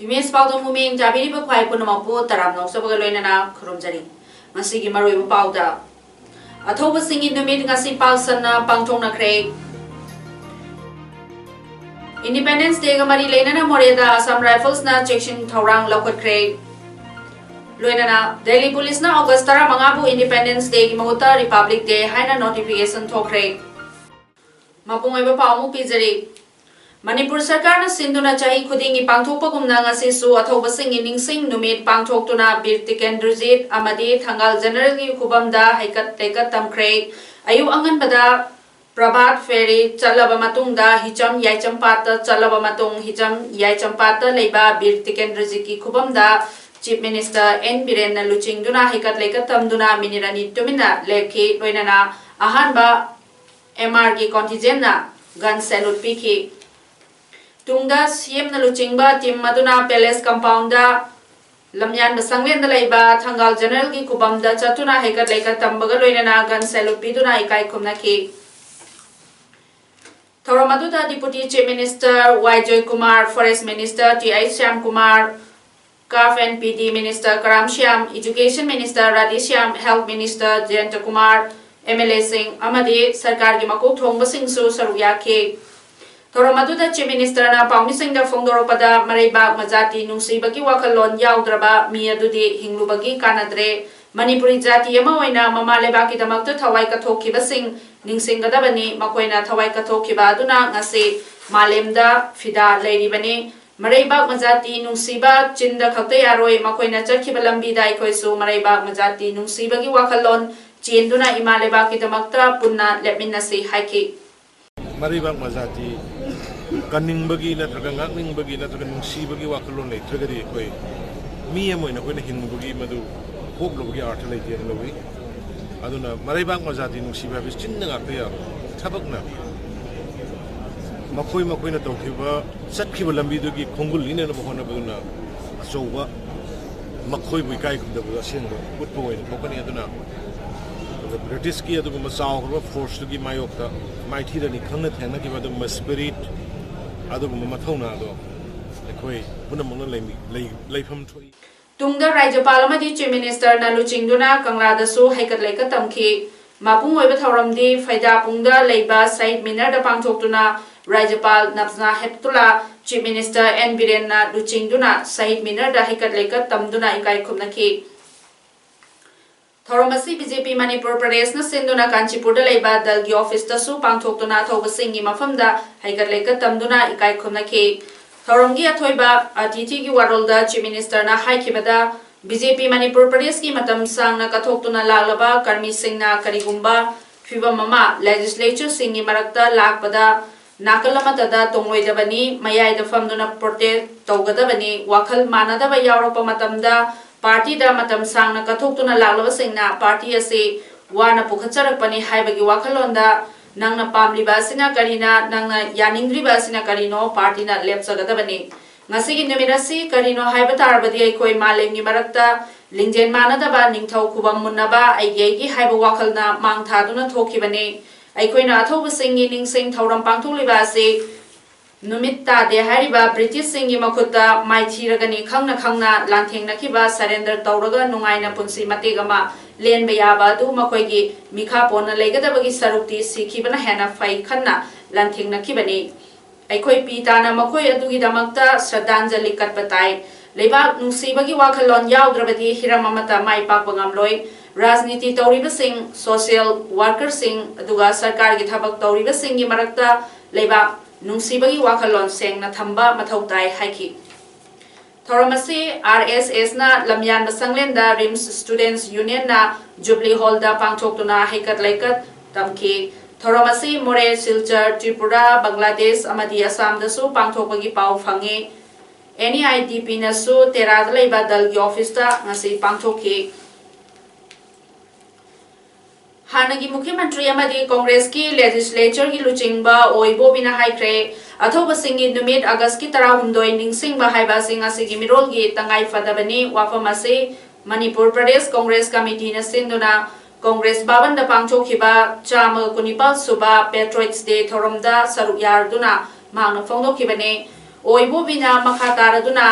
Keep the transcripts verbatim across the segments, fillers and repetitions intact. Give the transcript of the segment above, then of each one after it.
Image ꯄꯥꯎꯗꯝ ꯃꯃꯦꯡ ꯆꯥꯕꯤꯔꯤꯕ ꯈ꯭ꯋꯥꯏ ꯄꯨꯝꯅꯃꯛꯄꯨ ꯇꯔꯥꯝꯅ ꯑꯣꯛꯆꯕꯒ ꯂꯣꯏꯅꯅ ꯈꯨꯔꯨꯝꯖꯔꯤ꯫ ꯉꯁꯤꯒꯤ ꯃꯔꯨꯑꯣꯏꯕ ꯄꯥꯎꯗ, ꯑꯊꯧꯕꯁꯤꯡꯒꯤ ꯅꯨꯃꯤꯠ ꯉꯁꯤ ꯄꯥꯛ ꯁꯟꯅ ꯄꯥꯡꯊꯣꯛꯅꯈ꯭ꯔꯦ꯫ Independence Day ꯒ ꯃꯔꯤ ꯂꯩꯅꯅ ꯃꯣꯔꯦꯗ Assam Rifles ꯅ ꯆꯦꯛꯁꯤꯟ ꯊꯧꯔꯥꯡ ꯂꯧꯈꯠꯈ꯭ꯔꯦ꯫ ꯂꯣꯏꯅꯅ ꯗꯦꯜꯂꯤ ꯄꯨꯂꯤꯁꯅ August ꯇꯔꯥꯃꯉꯥꯕꯨ Independence Day ꯒꯤ ꯃꯍꯨꯠꯇ Republic Day ꯍꯥꯏꯅ notification ꯊꯣꯛꯈ꯭ꯔꯦ꯫ ꯃꯄꯨꯡ ꯑꯣꯏꯕ ꯄꯥꯎ ꯑꯃꯨꯛ ꯄꯤꯖꯔꯤ꯫ ꯃꯅꯤꯄꯨꯔ ꯁꯔꯀꯥꯔꯅ ꯁꯤꯟꯗꯨꯅ ꯆꯍꯤ ꯈꯨꯗꯤꯡꯒꯤ ꯄꯥꯡꯊꯣꯛꯄꯒꯨꯝꯅ ꯉꯁꯤꯁꯨ ꯑꯊꯧꯕꯁꯤꯡꯒꯤ ꯅꯤꯡꯁꯤꯡ ꯅꯨꯃꯤꯠ ꯄꯥꯡꯊꯣꯛꯇꯨꯅ ꯕꯤꯔ ꯇꯤꯀꯦꯟꯗ꯭ꯔꯖꯤꯠ ꯑꯃꯗꯤ ꯊꯪꯒꯥꯜ ꯖꯦꯅꯔꯦꯜꯒꯤ ꯈꯨꯕꯝꯗ ꯍꯩꯀꯠ ꯂꯩꯀꯠ ꯇꯝꯈ꯭ꯔꯦ꯫ ꯑꯌꯨꯛ ꯑꯉꯟꯕꯗ ꯄ꯭ꯔꯚꯥꯠ ꯐꯦꯔꯤ ꯆꯠꯂꯕ ꯃꯇꯨꯡꯗ ꯍꯤꯆꯝ ꯌꯥꯏꯆꯝꯄꯥꯠꯇ ꯆꯠꯂꯕ ꯃꯇꯨꯡ ꯍꯤꯆꯝ ꯌꯥꯏꯆꯝꯄꯥꯠꯇ ꯂꯩꯕ ꯕꯤꯔ ꯇꯤꯀꯦꯟꯗ꯭ꯔꯖꯤꯠꯀꯤ ꯈꯨꯕꯝꯗ Chief Minister ꯑꯦꯟ ꯕꯤꯔꯦꯟꯅ ꯂꯨꯆꯤꯡꯗꯨꯅ ꯍꯩꯀꯠ ꯂꯩꯀꯠ ꯇꯝꯗꯨꯅ ꯃꯤꯅꯤꯠ ꯑꯅꯤ ꯇꯨꯃꯤꯟꯅ ꯂꯦꯞꯈꯤ꯫ ꯂꯣꯏꯅꯅ ꯑꯍꯥꯟꯕ ꯑꯦꯝ ꯑꯥꯔꯒꯤ contingent ꯅ gun salute ꯄꯤꯈꯤ꯫ ꯇꯨꯡꯗ ꯁꯤ ꯑꯦꯝꯅ ꯂꯨꯆꯤꯡꯕ team ꯑꯗꯨꯅ palace compound ꯗ ꯂꯝꯌꯥꯟꯕ ꯁꯪꯂꯦꯟꯗ ꯂꯩꯕ ꯊꯪꯒꯥꯜ ꯖꯦꯅꯔꯦꯜꯒꯤ ꯈꯨꯕꯝꯗ ꯆꯠꯇꯨꯅ ꯍꯩꯀꯠ ꯂꯩꯀꯠ ꯇꯝꯕꯒ ꯂꯣꯏꯅꯅ gun salute ꯄꯤꯗꯨꯅ ꯏꯀꯥꯏ ꯈꯨꯝꯅꯈꯤ꯫ ꯊꯧꯔꯝ ꯑꯗꯨꯗ Deputy Chief Minister Y Joykumar, Forest Minister T H Shyamkumar, CAF and P D Minister Karam Shyam, Education Minister Radheshyam, Health Minister Jayanta Kumar, M L ꯑꯦꯁꯤꯡ ꯑꯃꯗꯤ ꯁꯔꯀꯥꯔꯒꯤ ꯃꯀꯣꯛ ꯊꯣꯡꯕꯁꯤꯡꯁꯨ ꯁꯔꯨꯛ ꯌꯥꯈꯤ꯫ ꯊꯧꯔꯝ ꯑꯗꯨꯗ Chief Minister ꯅ ꯄꯥꯎꯃꯤꯁꯤꯡꯗ ꯐꯣꯡꯗꯣꯔꯛꯄꯗ, ꯃꯔꯩꯕꯥꯛ ꯃꯖꯥꯇꯤ ꯅꯨꯡꯁꯤꯕꯒꯤ ꯋꯥꯈꯜꯂꯣꯟ ꯌꯥꯎꯗ꯭ꯔꯕ ꯃꯤ ꯑꯗꯨꯗꯤ ꯍꯤꯡꯂꯨꯕꯒꯤ ꯀꯥꯟꯅꯗ꯭ꯔꯦ꯫ ꯃꯅꯤꯄꯨꯔꯤ ꯖꯥꯇꯤ ꯑꯃ ꯑꯣꯏꯅ ꯃꯃꯥ ꯂꯩꯕꯥꯛꯀꯤꯗꯃꯛꯇ ꯊꯋꯥꯏ ꯀꯠꯊꯣꯛꯈꯤꯕꯁꯤꯡ ꯅꯤꯡꯁꯤꯡꯒꯗꯕꯅꯤ꯫ ꯃꯈꯣꯏꯅ ꯊꯋꯥꯏ ꯀꯠꯊꯣꯛꯈꯤꯕ ꯑꯗꯨꯅ ꯉꯁꯤ ꯃꯥꯂꯦꯝꯗ ꯐꯤꯗꯥ ꯂꯩꯔꯤꯕꯅꯤ꯫ ꯃꯔꯩꯕꯥꯛ ꯃꯖꯥꯇꯤ ꯅꯨꯡꯁꯤꯕ ꯆꯤꯟꯗ ꯈꯛꯇ ꯌꯥꯔꯣꯏ, ꯃꯈꯣꯏꯅ ꯆꯠꯈꯤꯕ ꯂꯝꯕꯤꯗ ꯑꯩꯈꯣꯏꯁꯨ ꯃꯔꯩꯕꯥꯛ ꯃꯖꯥꯇꯤ ꯅꯨꯡꯁꯤꯕꯒꯤ ꯋꯥꯈꯜꯂꯣꯟ ꯆꯦꯟꯗꯨꯅ ꯏꯃꯥ ꯂꯩꯕꯥꯛꯀꯤꯗꯃꯛꯇ ꯄꯨꯟꯅ ꯂꯦꯞꯃꯤꯟꯅꯁꯤ ꯍꯥꯏꯈꯤ꯫ ꯃꯔꯩꯕꯥꯛ ꯃꯖꯥꯇꯤ ꯀꯟꯅꯤꯡꯕꯒꯤ ꯅꯠꯇ꯭ꯔꯒ ꯉꯥꯛꯅꯤꯡꯕꯒꯤ ꯅꯠꯇ꯭ꯔꯒ ꯅꯨꯡꯁꯤꯕꯒꯤ ꯋꯥꯈꯜꯂꯣꯟ ꯂꯩꯇ꯭ꯔꯒꯗꯤ ꯑꯩꯈꯣꯏ ꯃꯤ ꯑꯃ ꯑꯣꯏꯅ ꯑꯩꯈꯣꯏꯅ ꯍꯤꯡꯕꯒꯤ ꯃꯗꯨ ꯄꯣꯛꯂꯨꯕꯒꯤ ꯑꯥꯔꯊ ꯂꯩꯇꯦꯅ ꯂꯧꯏ꯫ ꯑꯗꯨꯅ ꯃꯔꯩꯕꯥꯛ ꯃꯖꯥꯇꯤ ꯅꯨꯡꯁꯤꯕ ꯍꯥꯏꯕꯁꯤ ꯆꯤꯟꯅ ꯉꯥꯛꯄ ꯌꯥꯕ ꯊꯕꯛꯅ ꯃꯈꯣꯏ ꯃꯈꯣꯏꯅ ꯇꯧꯈꯤꯕ, ꯆꯠꯈꯤꯕ ꯂꯝꯕꯤꯗꯨꯒꯤ ꯈꯣꯡꯒꯨꯜ ꯏꯅꯅꯕ ꯍꯣꯠꯅꯕꯗꯨꯅ ꯑꯆꯧꯕ ꯃꯈꯣꯏꯕꯨ ꯏꯀꯥꯏ ꯈꯨꯝꯅꯕꯗ ꯑꯁꯦꯡꯕ ꯎꯠꯄ ꯑꯣꯏꯅ ꯊꯣꯛꯀꯅꯤ꯫ ꯑꯗꯨꯅ ꯕ꯭ꯔꯤꯇꯤꯁꯀꯤ ꯑꯗꯨꯒꯨꯝꯕ ꯆꯥꯎꯈ꯭ꯔꯕ ꯐꯣꯔꯁꯇꯨꯒꯤ ꯃꯥꯌꯣꯛꯇ ꯃꯥꯏꯊꯤꯔꯅꯤ ꯈꯪꯅ ꯊꯦꯡꯅꯈꯤꯕ ꯑꯗꯨꯒꯨꯝꯕ ꯁ꯭ꯄꯤꯔꯤꯠ, ꯑꯗꯨꯒꯨꯝꯕ ꯃꯊꯧꯅꯥꯗꯣ ꯑꯩꯈꯣꯏ ꯄꯨꯝꯅꯃꯛꯅ ꯂꯩꯃꯤ-, ꯂꯩ-, ꯂꯩꯐꯝ ꯊꯣꯛꯏ꯫ ꯇꯨꯡꯗ ꯔꯥꯖ꯭ꯌꯄꯥꯜ ꯑꯃꯗꯤ ꯆꯤꯐ ꯃꯤꯅꯤꯁꯇꯔꯅ ꯂꯨꯆꯤꯡꯗꯨꯅ ꯀꯪꯂꯥꯗꯁꯨ ꯍꯩꯀꯠ ꯂꯩꯀꯠ ꯇꯝꯈꯤ꯫ ꯃꯄꯨꯡ ꯑꯣꯏꯕ ꯊꯧꯔꯝꯗꯤ ꯐꯩꯗꯥꯄꯨꯡꯗ ꯂꯩꯕ ꯁꯍꯤꯗ ꯃꯤꯅꯔꯗ ꯄꯥꯡꯊꯣꯛꯇꯨꯅ ꯔꯥꯖ꯭ꯌꯄꯥꯜ ꯅꯕꯖꯥ ꯍꯦꯞꯇꯨꯂꯥ, ꯆꯤꯐ ꯃꯤꯅꯤꯁꯇꯔ ꯑꯦꯟ ꯕꯤꯔꯦꯟꯅ ꯂꯨꯆꯤꯡꯗꯨꯅ ꯁꯍꯤꯗ ꯃꯤꯅꯔꯗ ꯍꯩꯀꯠ ꯂꯩꯀꯠ ꯇꯝꯗꯨꯅ ꯏꯀꯥꯏ ꯈꯨꯝꯅꯈꯤ꯫ ꯊꯧꯔꯝ ꯑꯁꯤ ꯕꯤ ꯖꯦ ꯄꯤ ꯃꯅꯤꯄꯨꯔ ꯄ꯭ꯔꯗꯦꯁꯅ ꯁꯤꯟꯗꯨꯅ ꯀꯥꯟꯆꯤꯄꯨꯔꯗ ꯂꯩꯕ ꯗꯜꯒꯤ ꯑꯣꯐꯤꯁꯇꯁꯨ ꯄꯥꯡꯊꯣꯛꯇꯨꯅ ꯑꯊꯧꯕꯁꯤꯡꯒꯤ ꯃꯐꯝꯗ ꯍꯩꯀꯠ ꯂꯩꯀꯠ ꯇꯝꯗꯨꯅ ꯏꯀꯥꯏ ꯈꯨꯝꯅꯈꯤ꯫ ꯊꯧꯔꯝꯒꯤ ꯑꯊꯣꯏꯕ ꯑꯇꯤꯊꯤꯒꯤ ꯋꯥꯔꯣꯜꯗ ꯆꯤꯐ ꯃꯤꯅꯤꯁꯇꯔꯅ ꯍꯥꯏꯈꯤꯕꯗ, ꯕꯤ ꯖꯦ ꯄꯤ ꯃꯅꯤꯄꯨꯔ ꯄ꯭ꯔꯗꯦꯁꯀꯤ ꯃꯇꯝ ꯁꯥꯡꯅ ꯀꯠꯊꯣꯛꯇꯨꯅ ꯂꯥꯛꯂꯕ ꯀꯔꯃꯤꯁꯤꯡꯅ ꯀꯔꯤꯒꯨꯝꯕ ꯐꯤꯕꯝ ꯑꯃ ꯂꯦꯖꯤꯁꯂꯦꯆꯔꯁꯤꯡꯒꯤ ꯃꯔꯛꯇ ꯂꯥꯛꯄꯗ ꯅꯥꯀꯜ ꯑꯃꯠꯇꯗ ꯇꯣꯡꯂꯣꯏꯗꯕꯅꯤ, ꯃꯌꯥꯏꯗ ꯐꯝꯗꯨꯅ ꯄ꯭ꯔꯣꯇꯦꯁ ꯇꯧꯒꯗꯕꯅꯤ꯫ ꯋꯥꯈꯜ ꯃꯥꯟꯅꯗꯕ ꯌꯥꯎꯔꯛꯄ ꯃꯇꯝꯗ ꯄꯥꯔꯇꯤꯗ ꯃꯇꯝ ꯁꯥꯡꯅ ꯀꯠꯊꯣꯛꯇꯨꯅ ꯂꯥꯛꯂꯕꯁꯤꯡꯅ ꯄꯥꯔꯇꯤ ꯑꯁꯤ ꯋꯥꯅ ꯄꯨꯈꯠꯆꯔꯛꯄꯅꯤ ꯍꯥꯏꯕꯒꯤ ꯋꯥꯈꯜꯂꯣꯟꯗ ꯅꯪꯅ ꯄꯥꯝꯂꯤꯕ ꯑꯁꯤꯅ ꯀꯔꯤꯅ, ꯅꯪꯅ ꯌꯥꯅꯤꯡꯗ꯭ꯔꯤꯕ ꯑꯁꯤꯅ ꯀꯔꯤꯅꯣ, ꯄꯥꯔꯇꯤꯅ ꯂꯦꯞꯆꯒꯗꯕꯅꯤ꯫ ꯉꯁꯤꯒꯤ ꯅꯨꯃꯤꯠ ꯑꯁꯤ ꯀꯔꯤꯅꯣ ꯍꯥꯏꯕ ꯇꯥꯔꯕꯗꯤ ꯑꯩꯈꯣꯏ ꯃꯥꯂꯦꯝꯒꯤ ꯃꯔꯛꯇ ꯂꯤꯡꯖꯦꯜ ꯃꯥꯟꯅꯗꯕ ꯅꯤꯡꯊꯧ ꯈꯨꯕꯝ ꯃꯨꯟꯅꯕ ꯑꯩꯒꯤ ꯑꯩꯒꯤ ꯍꯥꯏꯕ ꯋꯥꯈꯜꯅ ꯃꯥꯡ ꯊꯥꯗꯨꯅ ꯊꯣꯛꯈꯤꯕꯅꯤ꯫ ꯑꯩꯈꯣꯏꯅ ꯑꯊꯧꯕꯁꯤꯡꯒꯤ ꯅꯤꯡꯁꯤꯡ ꯊꯧꯔꯝ ꯄꯥꯡꯊꯣꯛꯂꯤꯕ ꯑꯁꯤ ꯅꯨꯃꯤꯠ ꯇꯥꯗꯦ ꯍꯥꯏꯔꯤꯕ ꯕ꯭ꯔꯤꯇꯤꯁꯁꯤꯡꯒꯤ ꯃꯈꯨꯠꯇ ꯃꯥꯏꯊꯤꯔꯒꯅꯤ ꯈꯪꯅ ꯈꯪꯅ ꯂꯥꯟꯊꯦꯡꯅꯈꯤꯕ, ꯁꯔꯦꯟꯗꯔ ꯇꯧꯔꯒ ꯅꯨꯡꯉꯥꯏꯅ ꯄꯨꯟꯁꯤ ꯃꯇꯦꯛ ꯑꯃ ꯂꯦꯟꯕ ꯌꯥꯕ ꯑꯗꯨ ꯃꯈꯣꯏꯒꯤ ꯃꯤꯈꯥ ꯄꯣꯟꯅ ꯂꯩꯒꯗꯕꯒꯤ ꯁꯔꯨꯛꯇꯤ ꯁꯤꯈꯤꯕꯅ ꯍꯦꯟꯅ ꯐꯩ ꯈꯟꯅ ꯂꯥꯟꯊꯦꯡꯅꯈꯤꯕꯅꯤ꯫ ꯑꯩꯈꯣꯏ ꯄꯤ ꯇꯥꯅ ꯃꯈꯣꯏ ꯑꯗꯨꯒꯤꯗꯃꯛꯇ ꯁ꯭ꯔꯗꯥꯟꯖꯂꯤ ꯀꯠꯄ ꯇꯥꯏ꯫ ꯂꯩꯕꯥꯛ ꯅꯨꯡꯁꯤꯕꯒꯤ ꯋꯥꯈꯜꯂꯣꯟ ꯌꯥꯎꯗ꯭ꯔꯕꯗꯤ ꯍꯤꯔꯝ ꯑꯃꯠꯇ ꯃꯥꯏ ꯄꯥꯛꯄ ꯉꯝꯂꯣꯏ꯫ ꯔꯥꯖꯅꯤꯇꯤ ꯇꯧꯔꯤꯕꯁꯤꯡ, ꯁꯣꯁꯤꯌꯦꯜ ꯋꯥꯔꯀꯔꯁꯤꯡ, ꯑꯗꯨꯒ ꯁꯔꯀꯥꯔꯒꯤ ꯊꯕꯛ ꯇꯧꯔꯤꯕꯁꯤꯡꯒꯤ ꯃꯔꯛꯇ ꯂꯩꯕꯥꯛ ꯅꯨꯡꯁꯤꯕꯒꯤ ꯋꯥꯈꯜꯂꯣꯟ ꯁꯦꯡꯅ ꯊꯝꯕ ꯃꯊꯧ ꯇꯥꯏ ꯍꯥꯏꯈꯤ꯫ ꯊꯧꯔꯝ ꯑꯁꯤ ꯑꯥꯔ ꯑꯦꯁ ꯑꯦꯁꯅ ꯂꯝꯌꯥꯟꯕ ꯁꯪꯂꯦꯟꯗ ꯔꯤꯝꯁ ꯁ꯭ꯇꯨꯗꯦꯟꯠꯁ ꯌꯨꯅꯤꯌꯟꯅ ꯖꯨꯕꯂꯤ ꯍꯣꯜꯗ ꯄꯥꯡꯊꯣꯛꯇꯨꯅ ꯍꯩꯀꯠ ꯂꯩꯀꯠ ꯇꯝꯈꯤ꯫ ꯊꯧꯔꯝ ꯑꯁꯤ ꯃꯣꯔꯦ, ꯁꯤꯜꯆꯔ, ꯇ꯭ꯔꯤꯄꯨꯔꯥ, ꯕꯪꯒ꯭ꯂꯥꯗꯦꯁ ꯑꯃꯗꯤ ꯑꯁꯥꯝꯗꯁꯨ ꯄꯥꯡꯊꯣꯛꯄꯒꯤ ꯄꯥꯎ ꯐꯪꯉꯤ꯫ ꯑꯦꯟ ꯏ ꯑꯥꯏ ꯗꯤ ꯄꯤꯅꯁꯨ ꯇꯦꯔꯥꯗ ꯂꯩꯕ ꯗꯜꯒꯤ ꯑꯣꯐꯤꯁꯇ ꯉꯁꯤ ꯄꯥꯡꯊꯣꯛꯈꯤ꯫ ꯍꯥꯟꯅꯒꯤ ꯃꯨꯈ꯭ꯌ ꯃꯟꯇ꯭ꯔꯤ ꯑꯃꯗꯤ ꯀꯣꯡꯒ꯭ꯔꯦꯁꯀꯤ ꯂꯦꯖꯤꯁꯂꯦꯆꯔꯒꯤ ꯂꯨꯆꯤꯡꯕ ꯑꯣ ꯏꯕꯣꯕꯤꯅ ꯍꯥꯏꯈ꯭ꯔꯦ, ꯑꯊꯧꯕꯁꯤꯡꯒꯤ ꯅꯨꯃꯤꯠ ꯑꯥꯒꯁꯀꯤ ꯇꯔꯥꯍꯨꯝꯗꯣꯏ ꯅꯤꯡꯁꯤꯡꯕ ꯍꯥꯏꯕ ꯑꯁꯤ ꯉꯁꯤꯒꯤ ꯃꯤꯔꯣꯜꯒꯤ ꯇꯉꯥꯏ ꯐꯗꯕꯅꯤ꯫ ꯋꯥꯐꯝ ꯑꯁꯤ ꯃꯅꯤꯄꯨꯔ ꯄ꯭ꯔꯗꯦꯁ ꯀꯣꯡꯒ꯭ꯔꯦꯁ ꯀꯃꯤꯇꯤꯅ ꯁꯤꯟꯗꯨꯅ ꯀꯣꯡꯒ꯭ꯔꯦꯁ ꯚꯕꯟꯗ ꯄꯥꯡꯊꯣꯛꯈꯤꯕ ꯆꯥꯝꯃꯒ ꯀꯨꯟꯅꯤꯄꯥꯜ ꯁꯨꯕ ꯄꯦꯇ꯭ꯔꯣꯏꯠꯁ ꯗꯦ ꯊꯧꯔꯝꯗ ꯁꯔꯨꯛ ꯌꯥꯗꯨꯅ ꯃꯍꯥꯛꯅ ꯐꯣꯡꯗꯣꯛꯈꯤꯕꯅꯤ꯫ ꯑꯣ ꯏꯕꯣꯕꯤꯅ ꯃꯈꯥ ꯇꯥꯔꯗꯨꯅ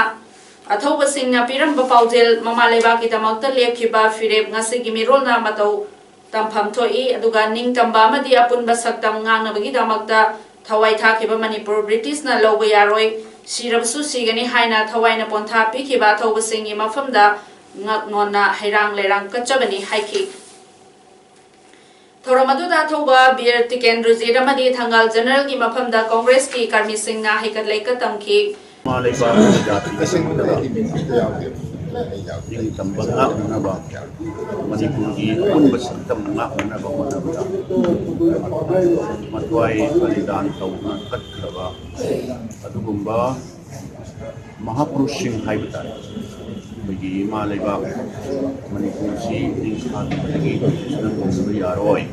ꯑꯊꯧꯕꯁꯤꯡꯅ ꯄꯤꯔꯝꯕ ꯄꯥꯎꯖꯦꯜ, ꯃꯃꯥ ꯂꯩꯕꯥꯛꯀꯤꯗꯃꯛꯇ ꯂꯦꯞꯈꯤꯕ ꯐꯤꯔꯦꯞ ꯉꯁꯤꯒꯤ ꯃꯤꯔꯣꯜꯅ ꯃꯇꯧ ꯇꯝꯐꯝ ꯊꯣꯛꯏ, ꯑꯗꯨꯒ ꯅꯤꯡꯇꯝꯕ ꯑꯃꯗꯤ ꯑꯄꯨꯟꯕ ꯁꯛꯇꯝ ꯉꯥꯛꯅꯕꯒꯤꯗꯃꯛꯇ ꯊꯋꯥꯏ ꯊꯥꯈꯤꯕ ꯃꯅꯤꯄꯨꯔ ꯕ꯭ꯔꯤꯇꯤꯁꯅ ꯂꯧꯕ ꯌꯥꯔꯣꯏ, ꯁꯤꯔꯕꯁꯨ ꯁꯤꯒꯅꯤ ꯍꯥꯏꯅ ꯊꯋꯥꯏꯅ ꯄꯣꯟꯊꯥ ꯄꯤꯈꯤꯕ ꯑꯊꯧꯕꯁꯤꯡꯒꯤ ꯃꯐꯝꯗ ꯉꯛ ꯅꯣꯟꯅ ꯍꯩꯔꯥꯡ ꯂꯩꯔꯥꯡ ꯀꯠꯆꯕꯅꯤ ꯍꯥꯏꯈꯤ꯫ ꯊꯧꯔꯝ ꯑꯗꯨꯗ ꯑꯊꯧꯕ ꯕꯤꯔ ꯇꯤꯀꯦꯟꯗ꯭ꯔꯖꯤꯠ ꯑꯃꯗꯤ ꯊꯪꯒꯥꯜ ꯖꯦꯅꯔꯦꯜꯒꯤ ꯃꯐꯝꯗ ꯀꯣꯡꯒ꯭ꯔꯦꯁꯀꯤ ꯀꯔꯃꯤꯁꯤꯡꯅ ꯍꯩꯀꯠ ꯂꯩꯀꯠ ꯇꯝꯈꯤ꯫ ꯃꯃꯥ ꯂꯩꯕꯥꯛ ꯖꯥꯇꯤꯒꯤ ꯅꯤꯡꯇꯝꯕ ꯉꯥꯛꯅꯅꯕ, ꯃꯅꯤꯄꯨꯔꯒꯤ ꯑꯄꯨꯟꯕ ꯁꯛꯇꯝ ꯉꯥꯛꯅꯅꯕ ꯍꯣꯠꯅꯕꯗ ꯃꯇ꯭ꯋꯥꯏ ꯕꯂꯤꯗꯥꯟ ꯇꯧꯗꯨꯅ ꯀꯠꯈ꯭ꯔꯕ ꯑꯗꯨꯒꯨꯝꯕ ꯃꯍꯥꯄꯨꯔꯨꯁꯁꯤꯡ ꯍꯥꯏꯕ ꯇꯥꯔꯦ, ꯑꯩꯈꯣꯏꯒꯤ ꯏꯃꯥ ꯂꯩꯕꯥꯛ ꯃꯅꯤꯄꯨꯔꯁꯤ ꯅꯤꯡꯈꯥ ꯇꯝꯕꯗꯒꯤ ꯅꯪ ꯉꯝꯕ ꯌꯥꯔꯣꯏ꯫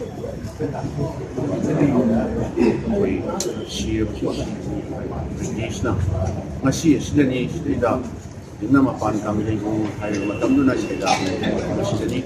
ꯑꯩꯈꯣꯏ ꯁꯤꯔꯕꯁꯨ ꯕ꯭ꯔꯤꯇꯤꯁꯅ ꯉꯁꯤ ꯑꯁꯤꯗꯅꯤ, ꯁꯤꯗꯩꯗ ꯍꯧꯖꯤꯛꯅ ꯃꯄꯥꯟ ꯀꯥꯡꯖꯩꯕꯨꯡ ꯍꯥꯏꯔꯤꯕ ꯃꯇꯝꯗꯨꯅ ꯁꯤꯗ ꯃꯁꯤꯗꯅꯤ꯫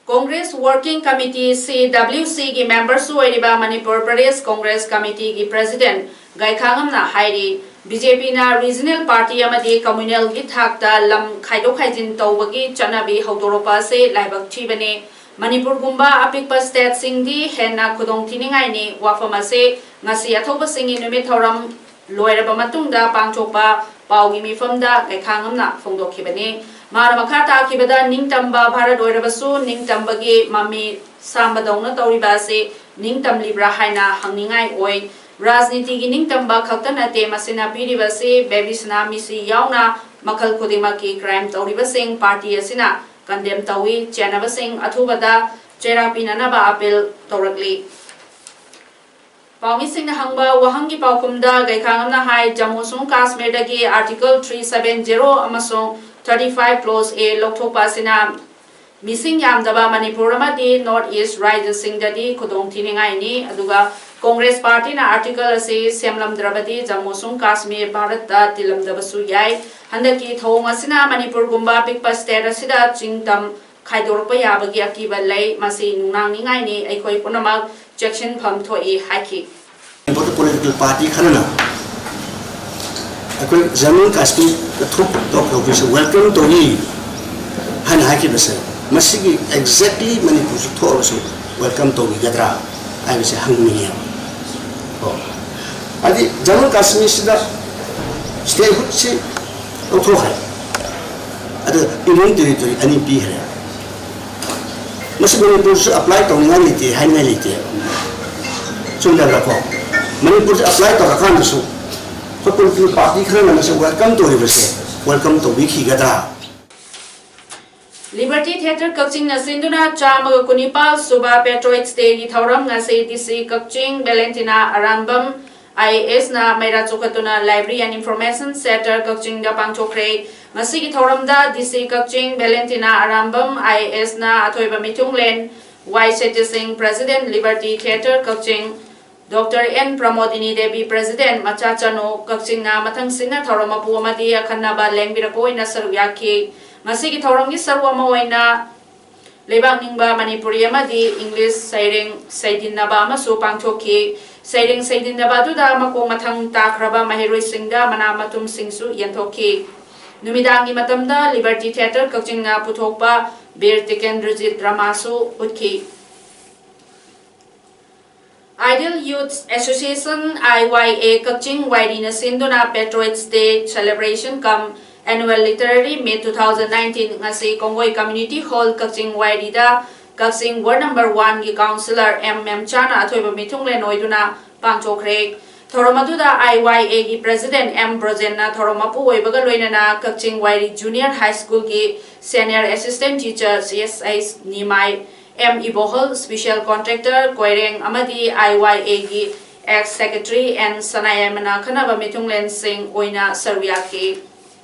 ꯀꯣꯡꯒ꯭ꯔꯦꯁ ꯋꯥꯔꯀꯤꯡ ꯀꯃꯤꯇꯤ, ꯁꯤ ꯗꯕ꯭ꯂꯤꯎ ꯁꯤꯒꯤ ꯃꯦꯝꯕꯔꯁꯨ ꯑꯣꯏꯔꯤꯕ ꯃꯅꯤꯄꯨꯔ ꯄ꯭ꯔꯗꯦꯁ ꯀꯣꯡꯒ꯭ꯔꯦꯁ ꯀꯃꯤꯇꯤꯒꯤ ꯄ꯭ꯔꯦꯁꯤꯗꯦꯟꯠ ꯒꯥꯏꯈꯥꯉꯝꯅ ꯍꯥꯏꯔꯤ, ꯕꯤ ꯖꯦ ꯄꯤꯅ ꯔꯤꯖꯅꯦꯜ ꯄꯥꯔꯇꯤ ꯑꯃꯗꯤ ꯀꯝꯃ꯭ꯌꯨꯅꯦꯜꯒꯤ ꯊꯥꯛꯇ ꯂꯝ ꯈꯥꯏꯗꯣꯛ ꯈꯥꯏꯖꯤꯟ ꯇꯧꯕꯒꯤ ꯆꯠꯅꯕꯤ ꯍꯧꯗꯣꯔꯛꯄ ꯑꯁꯤ ꯂꯥꯏꯕꯛ ꯊꯤꯕꯅꯤ꯫ ꯃꯅꯤꯄꯨꯔꯒꯨꯝꯕ ꯑꯄꯤꯛꯄ ꯁ꯭ꯇꯦꯠꯁꯤꯡꯗꯤ ꯍꯦꯟꯅ ꯈꯨꯗꯣꯡꯊꯤꯅꯤꯡꯉꯥꯏꯅꯤ꯫ ꯋꯥꯐꯝ ꯑꯁꯤ ꯉꯁꯤ ꯑꯊꯧꯕꯁꯤꯡꯒꯤ ꯅꯨꯃꯤꯠ ꯊꯧꯔꯝ ꯂꯣꯏꯔꯕ ꯃꯇꯨꯡꯗ ꯄꯥꯡꯊꯣꯛꯄ ꯄꯥꯎꯒꯤ ꯃꯤꯐꯝꯗ ꯒꯥꯏꯈꯥꯉꯝꯅ ꯐꯣꯡꯗꯣꯛꯈꯤꯕꯅꯤ꯫ ꯃꯥꯅ ꯃꯈꯥ ꯇꯥꯈꯤꯕꯗ, ꯅꯤꯡꯇꯝꯕ ꯚꯥꯔꯠ ꯑꯣꯏꯔꯕꯁꯨ ꯅꯤꯡꯇꯝꯕꯒꯤ ꯃꯃꯤ ꯁꯥꯝꯕꯗꯧꯅ ꯇꯧꯔꯤꯕ ꯑꯁꯤ ꯅꯤꯡꯇꯝꯂꯤꯕ꯭ꯔꯥ ꯍꯥꯏꯅ ꯍꯪꯅꯤꯡꯉꯥꯏ ꯑꯣꯏ꯫ ꯔꯥꯖꯅꯤꯇꯤꯒꯤ ꯅꯤꯡꯇꯝꯕ ꯈꯛꯇ ꯅꯠꯇꯦ, ꯃꯁꯤꯅ ꯄꯤꯔꯤꯕꯁꯤ ꯕꯦꯕꯤ ꯁꯅꯥ ꯃꯤꯁꯤ ꯌꯥꯎꯅ ꯃꯈꯜ ꯈꯨꯗꯤꯡꯃꯛꯀꯤ ꯀ꯭ꯔꯥꯏꯝ ꯇꯧꯔꯤꯕꯁꯤꯡ ꯄꯥꯔꯇꯤ ꯑꯁꯤꯅ ꯀꯟꯗꯦꯝ ꯇꯧꯏ꯫ ꯆꯦꯟꯅꯕꯁꯤꯡ ꯑꯊꯨꯕꯗ ꯆꯩꯔꯥꯛ ꯄꯤꯅꯅꯕ ꯑꯄꯤꯜ ꯇꯧꯔꯛꯂꯤ꯫ ꯄꯥꯎꯃꯤꯁꯤꯡꯅ ꯍꯪꯕ ꯋꯥꯍꯪꯒꯤ ꯄꯥꯎꯈꯨꯝꯗ ꯒꯩꯈꯥꯉꯝꯅ ꯍꯥꯏ, ꯖꯝꯃꯨ ꯑꯃꯁꯨꯡ ꯀꯥꯁꯃꯤꯔꯗꯒꯤ Article three seven zero ꯑꯃꯁꯨꯡ thirty five Clause A ꯂꯧꯊꯣꯛꯄ ꯑꯁꯤꯅ ꯃꯤꯁꯤꯡ ꯌꯥꯝꯗꯕ ꯃꯅꯤꯄꯨꯔ ꯑꯃꯗꯤ North East ꯔꯥꯖ꯭ꯌꯁꯤꯡꯗꯗꯤ ꯈꯨꯗꯣꯡꯊꯤꯅꯤꯡꯉꯥꯏꯅꯤ꯫ ꯑꯗꯨꯒ ꯀꯣꯡꯒ꯭ꯔꯦꯁ ꯄꯥꯔꯇꯤꯅ article ꯑꯁꯤ ꯁꯦꯝꯂꯝꯗ꯭ꯔꯕꯗꯤ ꯖꯝꯃꯨ ꯑꯃꯁꯨꯡ ꯀꯥꯁꯃꯤꯔ ꯚꯥꯔꯠꯇ ꯇꯤꯜꯂꯝꯗꯕꯁꯨ ꯌꯥꯏ꯫ ꯍꯟꯗꯛꯀꯤ ꯊꯧꯑꯣꯡ ꯑꯁꯤꯅ ꯃꯅꯤꯄꯨꯔꯒꯨꯝꯕ ꯑꯄꯤꯛꯄ state ꯑꯁꯤꯗ ꯆꯤꯡ ꯇꯝ ꯈꯥꯏꯗꯣꯔꯛꯄ ꯌꯥꯕꯒꯤ ꯑꯀꯤꯕ ꯂꯩ꯫ ꯃꯁꯤ ꯅꯨꯡꯅꯥꯡꯅꯤꯡꯉꯥꯏꯅꯤ꯫ ꯑꯩꯈꯣꯏ ꯄꯨꯝꯅꯃꯛ ꯆꯦꯛꯁꯤꯟꯐꯝ ꯊꯣꯛꯏ ꯍꯥꯏꯈꯤ꯫ ꯄꯣꯂꯤꯇꯤꯀꯦꯜ ꯄꯥꯔꯇꯤ ꯈꯔꯅ ꯑꯩꯈꯣꯏ ꯖꯝꯃꯨ ꯀꯥꯁꯃꯤꯔꯗ ꯊꯣꯛ ꯇꯧꯈ꯭ꯔꯕꯁꯦ welcome ꯇꯧꯏ ꯍꯥꯏꯅ ꯍꯥꯏꯈꯤꯕꯁꯦ, ꯃꯁꯤꯒꯤ exactly ꯃꯅꯤꯄꯨꯔꯁꯨ ꯊꯣꯛꯑꯒꯁꯨ welcome ꯇꯧꯕꯤꯒꯗ꯭ꯔꯥ ꯍꯥꯏꯕꯁꯦ ꯍꯪꯅꯤꯡꯉꯦꯕ꯫ ꯀꯣ, ꯍꯥꯏꯗꯤ ꯖꯝꯃꯨ ꯀꯥꯁꯃꯤꯔꯁꯤꯗ statehoodꯁꯤ ꯂꯧꯊꯣꯛꯈ꯭ꯔꯦ, ꯑꯗꯨꯒ Union Territory ꯑꯅꯤ ꯄꯤꯈ꯭ꯔꯦ꯫ ꯃꯁꯤ ꯃꯅꯤꯄꯨꯔꯁꯨ apply ꯇꯧꯅꯤꯡꯉꯥꯏ ꯂꯩꯇꯦ, ꯍꯥꯏꯅꯤꯡꯉꯥꯏ ꯂꯩꯇꯦ꯫ ꯆꯨꯝꯗꯕ꯭ꯔꯥ ꯀꯣ? ꯃꯅꯤꯄꯨꯔꯁꯦ apply ꯇꯧꯔꯀꯥꯟꯗꯁꯨ ꯑꯩꯈꯣꯏ ꯄꯣꯂꯤꯇꯤꯀꯦꯜ ꯄꯥꯔꯇꯤ ꯈꯔꯅ ꯃꯁꯤ welcome ꯇꯧꯔꯤꯕꯁꯦ welcome ꯇꯧꯕꯤꯈꯤꯒꯗ꯭ꯔꯥ? Liberty Theatre ꯀꯛꯆꯤꯡꯅ ꯁꯤꯟꯗꯨꯅ ꯆꯥꯝꯃꯒ ꯀꯨꯟꯅꯤꯄꯥꯜ ꯁꯨꯕ Patriots Dayꯒꯤ ꯊꯧꯔꯝ ꯉꯁꯤ DC Kakching Valentina Arambam IASꯅ ꯃꯩꯔꯥ ꯆꯣꯛꯈꯠꯇꯨꯅ Library and Information Centre ꯀꯛꯆꯤꯡꯗ ꯄꯥꯡꯊꯣꯛꯈ꯭ꯔꯦ꯫ ꯃꯁꯤꯒꯤ ꯊꯧꯔꯝꯗ DC ꯀꯛꯆꯤꯡ Valentina ꯑꯔꯥꯝꯕꯝ IASꯅ ꯑꯊꯣꯏꯕ ꯃꯤꯊꯨꯡꯂꯦꯟ ꯋꯥꯏ ꯁꯇ꯭ꯌ ꯁꯤꯡ, President, Liberty Theatre ꯀꯛꯆꯤꯡ, Doctor N Pramodini Devi, President, ꯃꯆꯥ ꯆꯅꯨ ꯀꯛꯆꯤꯡꯅ ꯃꯊꯪ ꯁꯤꯠꯅ ꯊꯧꯔꯝ ꯃꯄꯨ ꯑꯃꯗꯤ ꯑꯈꯟꯅꯕ ꯂꯦꯡꯕꯤꯔꯛꯄ ꯑꯣꯏꯅ ꯁꯔꯨꯛ ꯌꯥꯈꯤ꯫ ꯃꯁꯤꯒꯤ ꯊꯧꯔꯝꯒꯤ ꯁꯔꯨꯛ ꯑꯃ ꯑꯣꯏꯅ ꯂꯩꯕꯥꯛ ꯅꯤꯡꯕ ꯃꯅꯤꯄꯨꯔꯤ ꯑꯃꯗꯤ English ꯁꯩꯔꯦꯡ ꯁꯩꯗꯤꯟꯅꯕ ꯑꯃꯁꯨ ꯄꯥꯡꯊꯣꯛꯈꯤ꯫ ꯁꯩꯔꯦꯡ ꯁꯩꯗꯤꯟꯅꯕ ꯑꯗꯨꯗ ꯃꯀꯣꯛ ꯃꯊꯪ ꯇꯥꯈ꯭ꯔꯕ ꯃꯍꯩꯔꯣꯏꯁꯤꯡꯗ ꯃꯅꯥ ꯃꯊꯨꯝꯁꯤꯡꯁꯨ ꯌꯦꯟꯊꯣꯛꯈꯤ꯫ ꯅꯨꯃꯤꯗꯥꯡꯒꯤ ꯃꯇꯝꯗ Liberty Theatre ꯀꯛꯆꯤꯡꯅ ꯄꯨꯊꯣꯛꯄ ꯕꯤꯔ ꯇꯤꯀꯦꯟꯗ꯭ꯔꯖꯤꯠ dramaꯁꯨ ꯎꯠꯈꯤ꯫ Ideal Youth Association, IYA, ꯀꯛꯆꯤꯡ ꯋꯥꯏꯔꯤꯅ ꯁꯤꯟꯗꯨꯅ Patriots Day Celebration cum Annual Literary Meet two thousand nineteen ꯉꯁꯤ ꯀꯣꯡꯒꯣꯏ Community Hall, ꯀꯛꯆꯤꯡ ꯋꯥꯏꯔꯤꯗ ꯀꯛꯆꯤꯡ Ward number oneꯒꯤ Councillor M ꯃꯦꯝꯆꯥꯅ ꯑꯊꯣꯏꯕ ꯃꯤꯊꯨꯡꯂꯦꯟ ꯑꯣꯏꯗꯨꯅ ꯄꯥꯡꯊꯣꯛꯈ꯭ꯔꯦ꯫ ꯊꯧꯔꯝ ꯑꯗꯨꯗ IYAꯒꯤ President M ꯕ꯭ꯔꯣꯖꯦꯟꯅ ꯊꯧꯔꯝ ꯃꯄꯨ ꯑꯣꯏꯕꯒ ꯂꯣꯏꯅꯅ ꯀꯛꯆꯤꯡ ꯋꯥꯏꯔꯤ Junior High Schoolꯒꯤ Senior Assistant Teacher C S H Nimai, M Ibohal, Special Contractor Koireng ꯑꯃꯗꯤ IYAꯒꯤ Ex Secretary N Sanayamana ꯈꯟꯅꯕ ꯃꯤꯊꯨꯡꯂꯦꯟꯁꯤꯡ ꯑꯣꯏꯅ ꯁꯔꯨꯛ ꯌꯥꯈꯤ꯫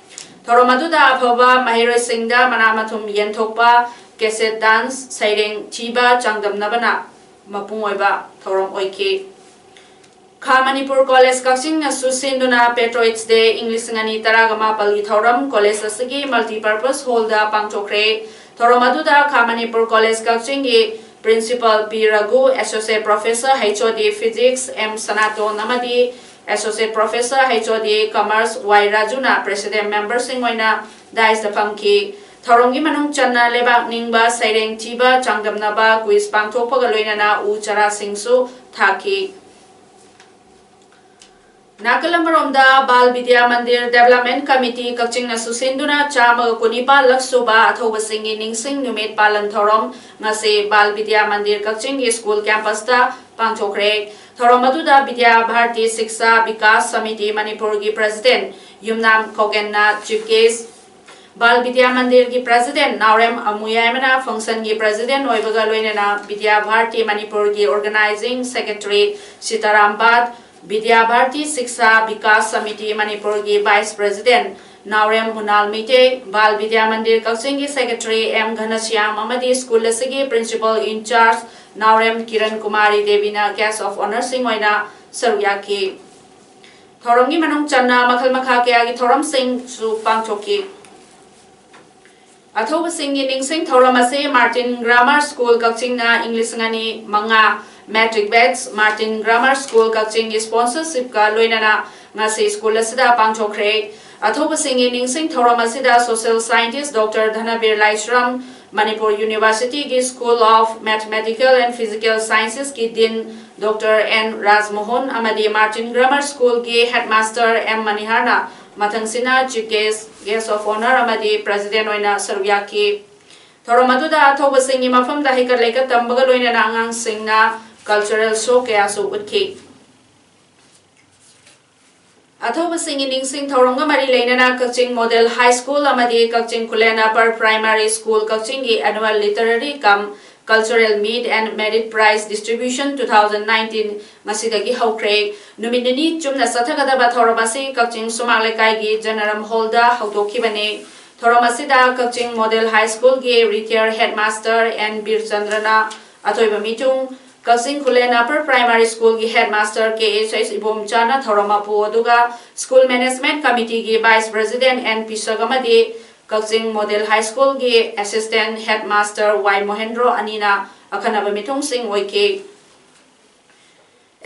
ꯊꯧꯔꯝ ꯑꯗꯨꯗ ꯑꯐꯕ ꯃꯍꯩꯔꯣꯏꯁꯤꯡꯗ ꯃꯅꯥ ꯃꯊꯨꯝ ꯌꯦꯟꯊꯣꯛꯄ, cassette dance, ꯁꯩꯔꯦꯡ ꯊꯤꯕ ꯆꯥꯡꯗꯝꯅꯕꯅ ꯃꯄꯨꯡ ꯑꯣꯏꯕ ꯊꯧꯔꯝ ꯑꯣꯏꯈꯤ꯫ ꯈꯥ ꯃꯅꯤꯄꯨꯔ ꯀꯣꯂꯦꯖ ꯀꯛꯆꯤꯡꯅꯁꯨ ꯁꯤꯟꯗꯨꯅ Patriots Day ꯏꯪ ꯂꯤꯁꯤꯡ ꯑꯅꯤ ꯇꯔꯥꯒ ꯃꯥꯄꯜꯒꯤ ꯊꯧꯔꯝ ꯀꯣꯂꯦꯖ ꯑꯁꯤꯒꯤ multipurpose hallꯗ ꯄꯥꯡꯊꯣꯛꯈ꯭ꯔꯦ꯫ ꯊꯧꯔꯝ ꯑꯗꯨꯗ ꯈꯥ ꯃꯅꯤꯄꯨꯔ ꯀꯣꯂꯦꯖ ꯀꯛꯆꯤꯡꯒꯤ Principal ꯄꯤ ꯔꯘꯨ, Associate Professor H O D Physics M ꯁꯅꯥꯇꯣꯟ ꯑꯃꯗꯤ Associate Professor H O D Commerce ꯋꯥꯏ ꯔꯥꯖꯨꯅ President memberꯁꯤꯡ ꯑꯣꯏꯅ daisꯇ ꯐꯝꯈꯤ꯫ ꯊꯧꯔꯝꯒꯤ ꯃꯅꯨꯡ ꯆꯟꯅ ꯂꯩꯕꯥꯛ ꯅꯤꯡꯕ ꯁꯩꯔꯦꯡ ꯊꯤꯕ ꯆꯥꯡꯗꯝꯅꯕ quiz ꯄꯥꯡꯊꯣꯛꯄꯒ ꯂꯣꯏꯅꯅ ꯎ ꯆꯥꯔꯥꯁꯤꯡꯁꯨ ꯊꯥꯈꯤ꯫ ꯅꯥꯀꯜ ꯑꯃꯔꯣꯝꯗ, ꯕꯥꯜ ꯕꯤꯗ꯭ꯌꯥ ꯃꯟꯗꯤꯔ Development Committee ꯀꯛꯆꯤꯡꯅꯁꯨ ꯁꯤꯟꯗꯨꯅ ꯆꯥꯝꯃꯒ ꯀꯨꯟꯅꯤꯄꯥꯜ ꯂꯛ ꯁꯨꯕ ꯑꯊꯧꯕꯁꯤꯡꯒꯤ ꯅꯤꯡꯁꯤꯡ ꯅꯨꯃꯤꯠ ꯄꯥꯂꯟ ꯊꯧꯔꯝ ꯉꯁꯤ ꯕꯥꯜ ꯕꯤꯗ꯭ꯌꯥ ꯃꯟꯗꯤꯔ ꯀꯛꯆꯤꯡꯒꯤ school campusꯇ ꯄꯥꯡꯊꯣꯛꯈ꯭ꯔꯦ꯫ ꯊꯧꯔꯝ ꯑꯗꯨꯗ ꯕꯤꯗ꯭ꯌꯥ ꯚꯥꯔꯇꯤ ꯁꯤꯛꯁꯥ ꯕꯤꯀꯥꯁ ꯁꯃꯤꯇꯤ ꯃꯅꯤꯄꯨꯔꯒꯤ President ꯌꯨꯝꯅꯥꯝ ꯈꯣꯒꯦꯟꯅ chief guest, ꯕꯥꯜ ꯕꯤꯗ꯭ꯌꯥ ꯃꯟꯗꯤꯔꯒꯤ President ꯅꯥꯎꯔꯦꯝ ꯑꯃꯨꯌꯥꯏꯃꯅ functionꯒꯤ President ꯑꯣꯏꯕꯒ ꯂꯣꯏꯅꯅ ꯕꯤꯗ꯭ꯌꯥ ꯚꯥꯔꯇꯤ ꯃꯅꯤꯄꯨꯔꯒꯤ Organizing Secretary ꯁꯤꯇꯥꯔꯥꯝ ꯕꯥꯠ, ꯕꯤꯗ꯭ꯌꯥ ꯚꯥꯔꯇꯤ ꯁꯤꯛꯁꯥ ꯕꯤꯀꯥꯁ ꯁꯃꯤꯇꯤ ꯃꯅꯤꯄꯨꯔꯒꯤ Vice President ꯅꯥꯎꯔꯦꯝ ꯃꯨꯅꯥꯜ ꯃꯩꯇꯩ, ꯕꯥꯜ ꯕꯤꯗ꯭ꯌꯥ ꯃꯟꯗꯤꯔ ꯀꯛꯆꯤꯡꯒꯤ Secretary ꯑꯦꯝ ꯘꯅꯁ꯭ꯌꯥꯝ ꯑꯃꯗꯤ school ꯑꯁꯤꯒꯤ Principal in charge Naorem Kiran Kumari ꯗꯦꯕꯤꯅ guest of honourꯁꯤꯡ ꯑꯣꯏꯅ ꯁꯔꯨꯛ ꯌꯥꯈꯤ꯫ ꯊꯧꯔꯝꯒꯤ ꯃꯅꯨꯡ ꯆꯟꯅ ꯃꯈꯜ ꯃꯈꯥ ꯀꯌꯥꯒꯤ ꯊꯧꯔꯝꯁꯤꯡꯁꯨ ꯄꯥꯡꯊꯣꯛꯈꯤ꯫ ꯑꯊꯧꯕꯁꯤꯡꯒꯤ ꯅꯤꯡꯁꯤꯡ ꯊꯧꯔꯝ ꯑꯁꯤ Martin Grammar School ꯀꯛꯆꯤꯡꯅ ꯏꯪ ꯂꯤꯁꯤꯡ ꯑꯅꯤ ꯃꯉꯥ matric batch Martin Grammar School ꯀꯛꯆꯤꯡꯒꯤ sponsorshipꯀ ꯂꯣꯏꯅꯅ ꯉꯁꯤ school ꯑꯁꯤꯗ ꯄꯥꯡꯊꯣꯛꯈ꯭ꯔꯦ꯫ ꯑꯊꯧꯕꯁꯤꯡꯒꯤ ꯅꯤꯡꯁꯤꯡ ꯊꯧꯔꯝ ꯑꯁꯤꯗ social scientist Doctor Dhanabir Laishram, Manipur Universityꯒꯤ School of Mathematical and Physical Sciencesꯀꯤ Dean Doctor ꯑꯦꯟ ꯔꯥꯖꯃꯣꯍꯟ ꯑꯃꯗꯤ Martin Grammar Schoolꯒꯤ Headmaster ꯑꯦꯝ ꯃꯅꯤꯍꯥꯔꯅ ꯃꯊꯪꯁꯤꯅ chief guest, guest of honour ꯑꯃꯗꯤ President ꯑꯣꯏꯅ ꯁꯔꯨꯛ ꯌꯥꯈꯤ꯫ ꯊꯧꯔꯝ ꯑꯗꯨꯗ ꯑꯊꯧꯕꯁꯤꯡꯒꯤ ꯃꯐꯝꯗ ꯍꯩꯀꯠ ꯂꯩꯀꯠ ꯇꯝꯕꯒ ꯂꯣꯏꯅꯅ ꯑꯉꯥꯡꯁꯤꯡꯅ cultural show ꯀꯌꯥꯁꯨ ꯎꯠꯈꯤ꯫ ꯑꯊꯧꯕꯁꯤꯡꯒꯤ ꯅꯤꯡꯁꯤꯡ ꯊꯧꯔꯝꯒ ꯃꯔꯤ ꯂꯩꯅꯅ ꯀꯛꯆꯤꯡ Model High School ꯑꯃꯗꯤ ꯀꯛꯆꯤꯡ ꯈꯨꯂꯦꯟ Upper Primary School ꯀꯛꯆꯤꯡꯒꯤ annual literary cum Cultural Meet and Merit Prize Distribution two thousand nineteen ꯉꯁꯤꯗꯒꯤ ꯍꯧꯈ꯭ꯔꯦ꯫ ꯅꯨꯃꯤꯠ ꯅꯤꯅꯤ ꯆꯨꯞꯅ ꯆꯠꯊꯒꯗꯕ ꯊꯧꯔꯝ ꯑꯁꯤ ꯀꯛꯆꯤꯡ ꯁꯨꯃꯥꯡ ꯂꯩꯀꯥꯏꯒꯤ ꯖꯅꯔꯝ ꯍꯣꯜꯗ ꯍꯧꯗꯣꯛꯈꯤꯕꯅꯤ꯫ ꯊꯧꯔꯝ ꯑꯁꯤꯗ ꯀꯛꯆꯤꯡ ꯃꯣꯗꯦꯜ ꯍꯥꯏ ꯁ꯭ꯀꯨꯜꯒꯤ ꯔꯤꯇꯥꯌꯔ ꯍꯦꯗꯃꯥꯁꯇꯔ ꯑꯦꯟ ꯕꯤꯔꯆꯟꯗ꯭ꯔꯅ ꯑꯊꯣꯏꯕ ꯃꯤꯊꯨꯡ, ꯀꯛꯆꯤꯡ ꯈꯨꯂꯦꯟ ꯑꯄꯔ ꯄ꯭ꯔꯥꯏꯃꯥꯔꯤ ꯁ꯭ꯀꯨꯜꯒꯤ ꯍꯦꯗꯃꯥꯁꯇꯔ ꯀꯦ ꯑꯦꯁ ꯑꯩꯆ ꯏꯕꯣꯝꯆꯥꯅ ꯊꯧꯔꯝ ꯃꯄꯨ ꯑꯗꯨꯒ ꯁ꯭ꯀꯨꯜ ꯃꯦꯅꯦꯖꯃꯦꯟꯠ ꯀꯃꯤꯇꯤꯒꯤ ꯚꯥꯏꯁ ꯄ꯭ꯔꯦꯁꯤꯗꯦꯟꯠ ꯑꯦꯟ ꯄꯤꯁꯛ ꯑꯃꯗꯤ ꯀꯛꯆꯤꯡ ꯃꯣꯗꯦꯜ ꯍꯥꯏ ꯁ꯭ꯀꯨꯜꯒꯤ ꯑꯦꯁꯤꯁꯇꯦꯟꯠ ꯍꯦꯗꯃꯥꯁꯇꯔ ꯋꯥꯏ ꯃꯣꯍꯦꯟꯗ꯭ꯔꯣ ꯑꯅꯤꯅ ꯑꯈꯟꯅꯕ ꯃꯤꯊꯨꯡꯁꯤꯡ ꯑꯣꯏꯈꯤ꯫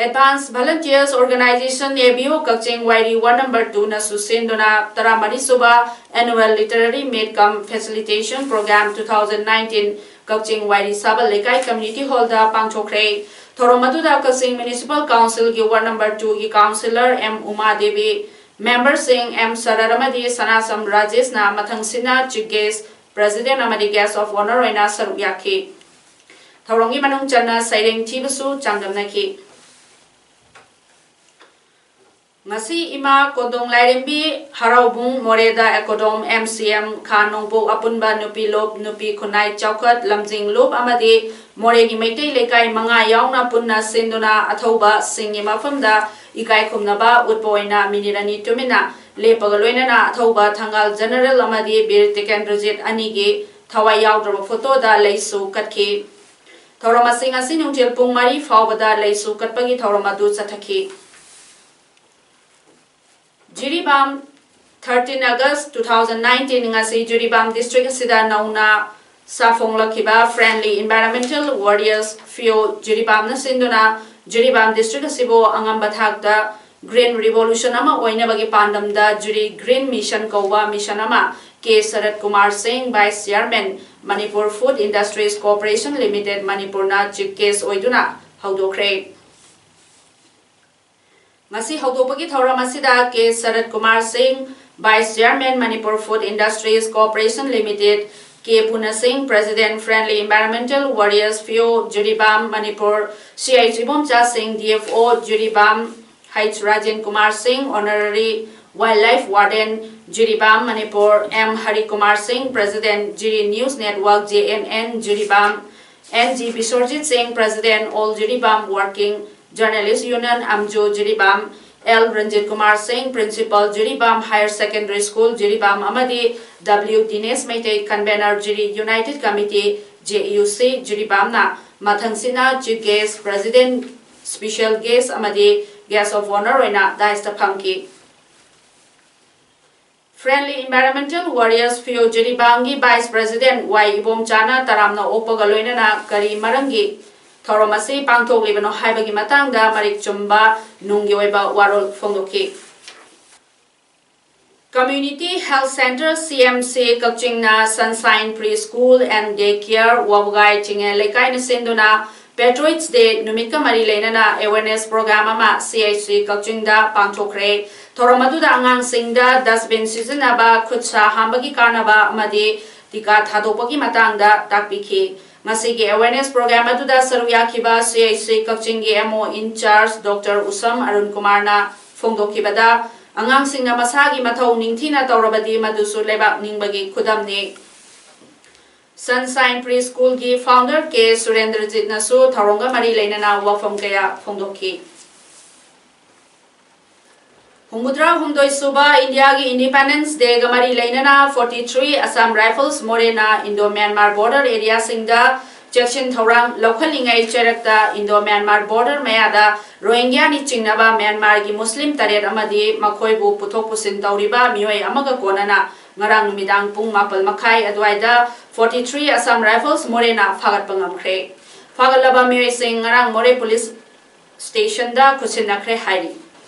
Advanced Volunteers Organization, A V O, Kakching Wairi ward number ꯇꯨꯅꯁꯨ ꯁꯤꯟꯗꯨꯅ ꯇꯔꯥꯃꯔꯤ ꯁꯨꯕ Annual Literary Meet cum Facilitation Program two thousand nineteen ꯀꯛꯆꯤꯡ ꯋꯥꯏꯔꯤ ꯁꯥꯕꯜ ꯂꯩꯀꯥꯏ ꯀꯝꯃ꯭ꯌꯨꯅꯤꯇꯤ ꯍꯣꯜꯗ ꯄꯥꯡꯊꯣꯛꯈ꯭ꯔꯦ꯫ ꯊꯧꯔꯝ ꯑꯗꯨꯗ ꯀꯛꯆꯤꯡ ꯃ꯭ꯌꯨꯅꯤꯁꯤꯄꯥꯜ ꯀꯥꯎꯟꯁꯤꯜꯒꯤ ꯋꯥꯔꯗ ꯅꯝꯕꯔ ꯇꯨꯒꯤ ꯀꯥꯎꯟꯁꯤꯂꯔ ꯑꯦꯝ ꯎꯃꯥ ꯗꯦꯕꯤ, ꯃꯦꯝꯕꯔꯁꯤꯡ ꯑꯦꯝ ꯁꯔꯠ ꯑꯃꯗꯤ ꯁꯅꯥꯁꯝ ꯔꯥꯖꯦꯁꯅ ꯃꯊꯪꯁꯤꯠꯅ ꯆꯤꯐ ꯒꯦꯁ꯭ꯠ, ꯄ꯭ꯔꯦꯁꯤꯗꯦꯟꯠ ꯑꯃꯗꯤ ꯒꯦꯁ꯭ꯠ ꯑꯣꯐ ꯑꯣꯅꯔ ꯑꯣꯏꯅ ꯁꯔꯨꯛ ꯌꯥꯈꯤ꯫ ꯊꯧꯔꯝꯒꯤ ꯃꯅꯨꯡ ꯆꯟꯅ ꯁꯩꯔꯦꯡ ꯊꯤꯕꯁꯨ ꯆꯥꯡꯗꯝꯅꯈꯤ꯫ ꯉꯁꯤ ꯏꯃꯥ ꯀꯣꯟꯗꯣꯡ ꯂꯥꯏꯔꯦꯝꯕꯤ ꯍꯔꯥꯎꯕꯨꯡ ꯃꯣꯔꯦꯗ ꯑꯦꯀꯣꯗꯣꯝ, ꯑꯦꯝ ꯁꯤ ꯑꯦꯝ, ꯈꯥ ꯅꯣꯡꯄꯣꯛ ꯑꯄꯨꯟꯕ ꯅꯨꯄꯤ ꯂꯨꯞ, ꯅꯨꯄꯤ ꯈꯨꯟꯅꯥꯏ ꯆꯥꯎꯈꯠ, ꯂꯝꯖꯤꯡ ꯂꯨꯞ ꯑꯃꯗꯤ ꯃꯣꯔꯦꯒꯤ ꯃꯩꯇꯩ ꯂꯩꯀꯥꯏ ꯃꯉꯥ ꯌꯥꯎꯅ ꯄꯨꯟꯅ ꯁꯤꯟꯗꯨꯅ ꯑꯊꯧꯕꯁꯤꯡꯒꯤ ꯃꯐꯝꯗ ꯏꯀꯥꯏ ꯈꯨꯝꯅꯕ ꯎꯠꯄ ꯑꯣꯏꯅ ꯃꯤꯅꯤꯠ ꯑꯅꯤ ꯇꯨꯃꯤꯟꯅ ꯂꯦꯞꯄꯒ ꯂꯣꯏꯅꯅ ꯑꯊꯧꯕ ꯊꯪꯒꯥꯜ ꯖꯦꯅꯔꯦꯜ ꯑꯃꯗꯤ ꯕꯤꯔ ꯇꯤꯀꯦꯟꯗ꯭ꯔꯖꯤꯠ ꯑꯅꯤꯒꯤ ꯊꯋꯥꯏ ꯌꯥꯎꯗ꯭ꯔꯕ ꯐꯣꯇꯣꯗ ꯂꯩꯁꯨ ꯀꯠꯈꯤ꯫ ꯊꯧꯔꯝ ꯑꯁꯤ ꯉꯁꯤ ꯅꯨꯡꯊꯤꯜ ꯄꯨꯡ ꯃꯔꯤ ꯐꯥꯎꯕꯗ ꯂꯩꯁꯨ ꯀꯠꯄꯒꯤ ꯊꯧꯔꯝ ꯑꯗꯨ ꯆꯠꯊꯈꯤ꯫ Jiribam, thirteen August two thousand nineteen, ꯉꯁꯤ ꯖꯤꯔꯤꯕꯥꯝ ꯗꯤꯁꯇ꯭ꯔꯤꯛ ꯑꯁꯤꯗ ꯅꯧꯅ ꯁꯥꯐꯣꯡꯂꯛꯈꯤꯕ Friendly Environmental Warriors, ꯐꯤꯑꯣ, ꯖꯤꯔꯤꯕꯥꯝꯅ ꯁꯤꯟꯗꯨꯅ ꯖꯤꯔꯤꯕꯥꯝ ꯗꯤꯁꯇ꯭ꯔꯤꯛ ꯑꯁꯤꯕꯨ ꯑꯉꯝꯕ ꯊꯥꯛꯇ Green Revolution ꯑꯃ ꯑꯣꯏꯅꯕꯒꯤ ꯄꯥꯟꯗꯝꯗ ꯖꯤꯔꯤ Green Mission ꯀꯧꯕ ꯃꯤꯁꯟ ꯑꯃ ꯀꯦ Sarat Kumar Singh, vice chairman, Manipur Food Industries Corporation Limited, ꯃꯅꯤꯄꯨꯔꯅ ꯆꯤꯐ ꯒꯦꯁ꯭ꯠ ꯑꯣꯏꯗꯨꯅ ꯍꯧꯗꯣꯛꯈ꯭ꯔꯦ꯫ ꯉꯁꯤ ꯍꯧꯗꯣꯛꯄꯒꯤ ꯊꯧꯔꯝ ꯑꯁꯤꯗ ꯀꯦ Sarat Kumar Singh, vice chairman, Manipur Food Industries Corporation Limited, K Puna Singh, president, Friendly Environmental Warriors, ꯐꯤꯑꯣ, ꯖꯤꯔꯤꯕꯥꯝ, ꯃꯅꯤꯄꯨꯔ, ꯁꯤ ꯑꯩꯆ ꯏꯕꯣꯝꯆꯥ ꯁꯤꯡ, D F O, Jiribam, H Rajen Kumar ꯁꯤꯡ, Honorary Wildlife Warden, Jiribam, Manipur, M Hari Kumar Singh, president, Jiri News Network, J N N, Jiribam, N G Biswarjit Singh, President, All Jiribam Working Journalist Union, AMJU, Jiribam, L Ranjit Kumar Singh, Principal, Jiribam Higher Secondary School, Jiribam, ꯑꯃꯗꯤ W Dinesh Meitei, Convener, Jiri United Committee, J U C, Jiribamꯅ ꯃꯊꯪꯁꯤꯠꯅ Chief Guest, President, Special Guest ꯑꯃꯗꯤ Guest of Honour ꯑꯣꯏꯅ dais ꯇ ꯐꯝꯈꯤ꯫ Friendly Environmental Warriors, ꯐꯤꯌꯣ, ꯖꯤꯔꯤꯕꯥꯝꯒꯤ Vice President ꯋꯥꯏ ꯏꯕꯣꯝꯆꯥꯅ ꯇꯔꯥꯝꯅ ꯑꯣꯛꯄꯒ ꯂꯣꯏꯅꯅ ꯀꯔꯤ ꯃꯔꯝꯒꯤ ꯊꯧꯔꯝ ꯑꯁꯤ ꯄꯥꯡꯊꯣꯛꯂꯤꯕꯅꯣ ꯍꯥꯏꯕꯒꯤ ꯃꯇꯥꯡꯗ ꯃꯔꯤꯛ ꯆꯨꯝꯕ ꯅꯨꯡꯒꯤ ꯑꯣꯏꯕ ꯋꯥꯔꯣꯜ ꯐꯣꯡꯗꯣꯛꯈꯤ꯫ Community Health Centre, C M C, ꯀꯛꯆꯤꯡꯅ Sunshine Pre School and Day Care, ꯋꯥꯕꯒꯥꯏ ꯆꯤꯡꯉꯦ ꯂꯩꯀꯥꯏꯅ ꯁꯤꯟꯗꯨꯅ Patriots Day ꯅꯨꯃꯤꯠꯀ ꯃꯔꯤ ꯂꯩꯅꯅ awareness program ꯑꯃ C I C ꯀꯛꯆꯤꯡꯗ ꯄꯥꯡꯊꯣꯛꯈ꯭ꯔꯦ꯫ ꯊꯧꯔꯝ ꯑꯗꯨꯗ ꯑꯉꯥꯡꯁꯤꯡꯗ dustbin ꯁꯤꯖꯤꯟꯅꯕ, ꯈꯨꯠ ꯁꯥ ꯍꯥꯝꯕꯒꯤ ꯀꯥꯟꯅꯕ ꯑꯃꯗꯤ ꯇꯤꯀꯥ ꯊꯥꯗꯣꯛꯄꯒꯤ ꯃꯇꯥꯡꯗ ꯇꯥꯛꯄꯤꯈꯤ꯫ ꯉꯁꯤꯒꯤ awareness program ꯑꯗꯨꯗ ꯁꯔꯨꯛ ꯌꯥꯈꯤꯕ C I C ꯀꯛꯆꯤꯡꯒꯤ M O in charge Doctor ꯎꯁꯝ ꯑꯔꯨꯟ ꯀꯨꯃꯥꯔꯅ ꯐꯣꯡꯗꯣꯛꯈꯤꯕꯗ, ꯑꯉꯥꯡꯁꯤꯡꯅ ꯃꯁꯥꯒꯤ ꯃꯊꯧ ꯅꯤꯡꯊꯤꯅ ꯇꯧꯔꯕꯗꯤ ꯃꯗꯨꯁꯨ ꯂꯩꯕꯥꯛ ꯅꯤꯡꯕꯒꯤ ꯈꯨꯗꯝꯅꯤ꯫ Sunshine Pre Schoolꯒꯤ founder K ꯁꯨꯔꯦꯟꯗ꯭ꯔꯖꯤꯠꯅꯁꯨ ꯊꯧꯔꯝꯒ ꯃꯔꯤ ꯂꯩꯅꯅ ꯋꯥꯐꯝ ꯀꯌꯥ ꯐꯣꯡꯗꯣꯛꯈꯤ꯫ ꯍꯨꯝꯐꯨꯇꯔꯥ ꯍꯨꯝꯗꯣꯏ ꯁꯨꯕ ꯏꯟꯗꯤꯌꯥꯒꯤ Independence Dayꯒ ꯃꯔꯤ ꯂꯩꯅꯅ forty three Assam Rifles ꯃꯣꯔꯦꯅ Indo Myanmar border areaꯁꯤꯡꯗ ꯆꯦꯛꯁꯤꯟ ꯊꯧꯔꯥꯡ ꯂꯧꯈꯠꯂꯤꯉꯩ ꯆꯩꯔꯛꯇ Indo Myanmar border ꯃꯌꯥꯗ ꯔꯣꯍꯤꯡꯒ꯭ꯌꯥꯅꯤ ꯆꯤꯡꯅꯕ ꯃ꯭ꯌꯥꯟꯃꯥꯔꯒꯤ ꯃꯨꯁꯂꯤꯝ ꯇꯔꯦꯠ ꯑꯃꯗꯤ ꯃꯈꯣꯏꯕꯨ ꯄꯨꯊꯣꯛ ꯄꯨꯁꯤꯟ ꯇꯧꯔꯤꯕ ꯃꯤꯑꯣꯏ ꯑꯃꯒ ꯀꯣꯟꯅꯅ ꯉꯔꯥꯡ ꯅꯨꯃꯤꯗꯥꯡ ꯄꯨꯡ ꯃꯥꯄꯜ ꯃꯈꯥꯏ ꯑꯗꯨꯋꯥꯏꯗ forty three Assam Rifles ꯃꯣꯔꯦꯅ ꯐꯥꯒꯠꯄ ꯉꯝꯈ꯭ꯔꯦ꯫ ꯐꯥꯒꯠꯂꯕ ꯃꯤꯑꯣꯏꯁꯤꯡ ꯉꯔꯥꯡ ꯃꯣꯔꯦ ꯄꯨꯂꯤꯁ ꯁ꯭ꯇꯦꯁꯟꯗ ꯈꯨꯠꯁꯤꯟꯅꯈ꯭ꯔꯦ ꯍꯥꯏꯔꯤ꯫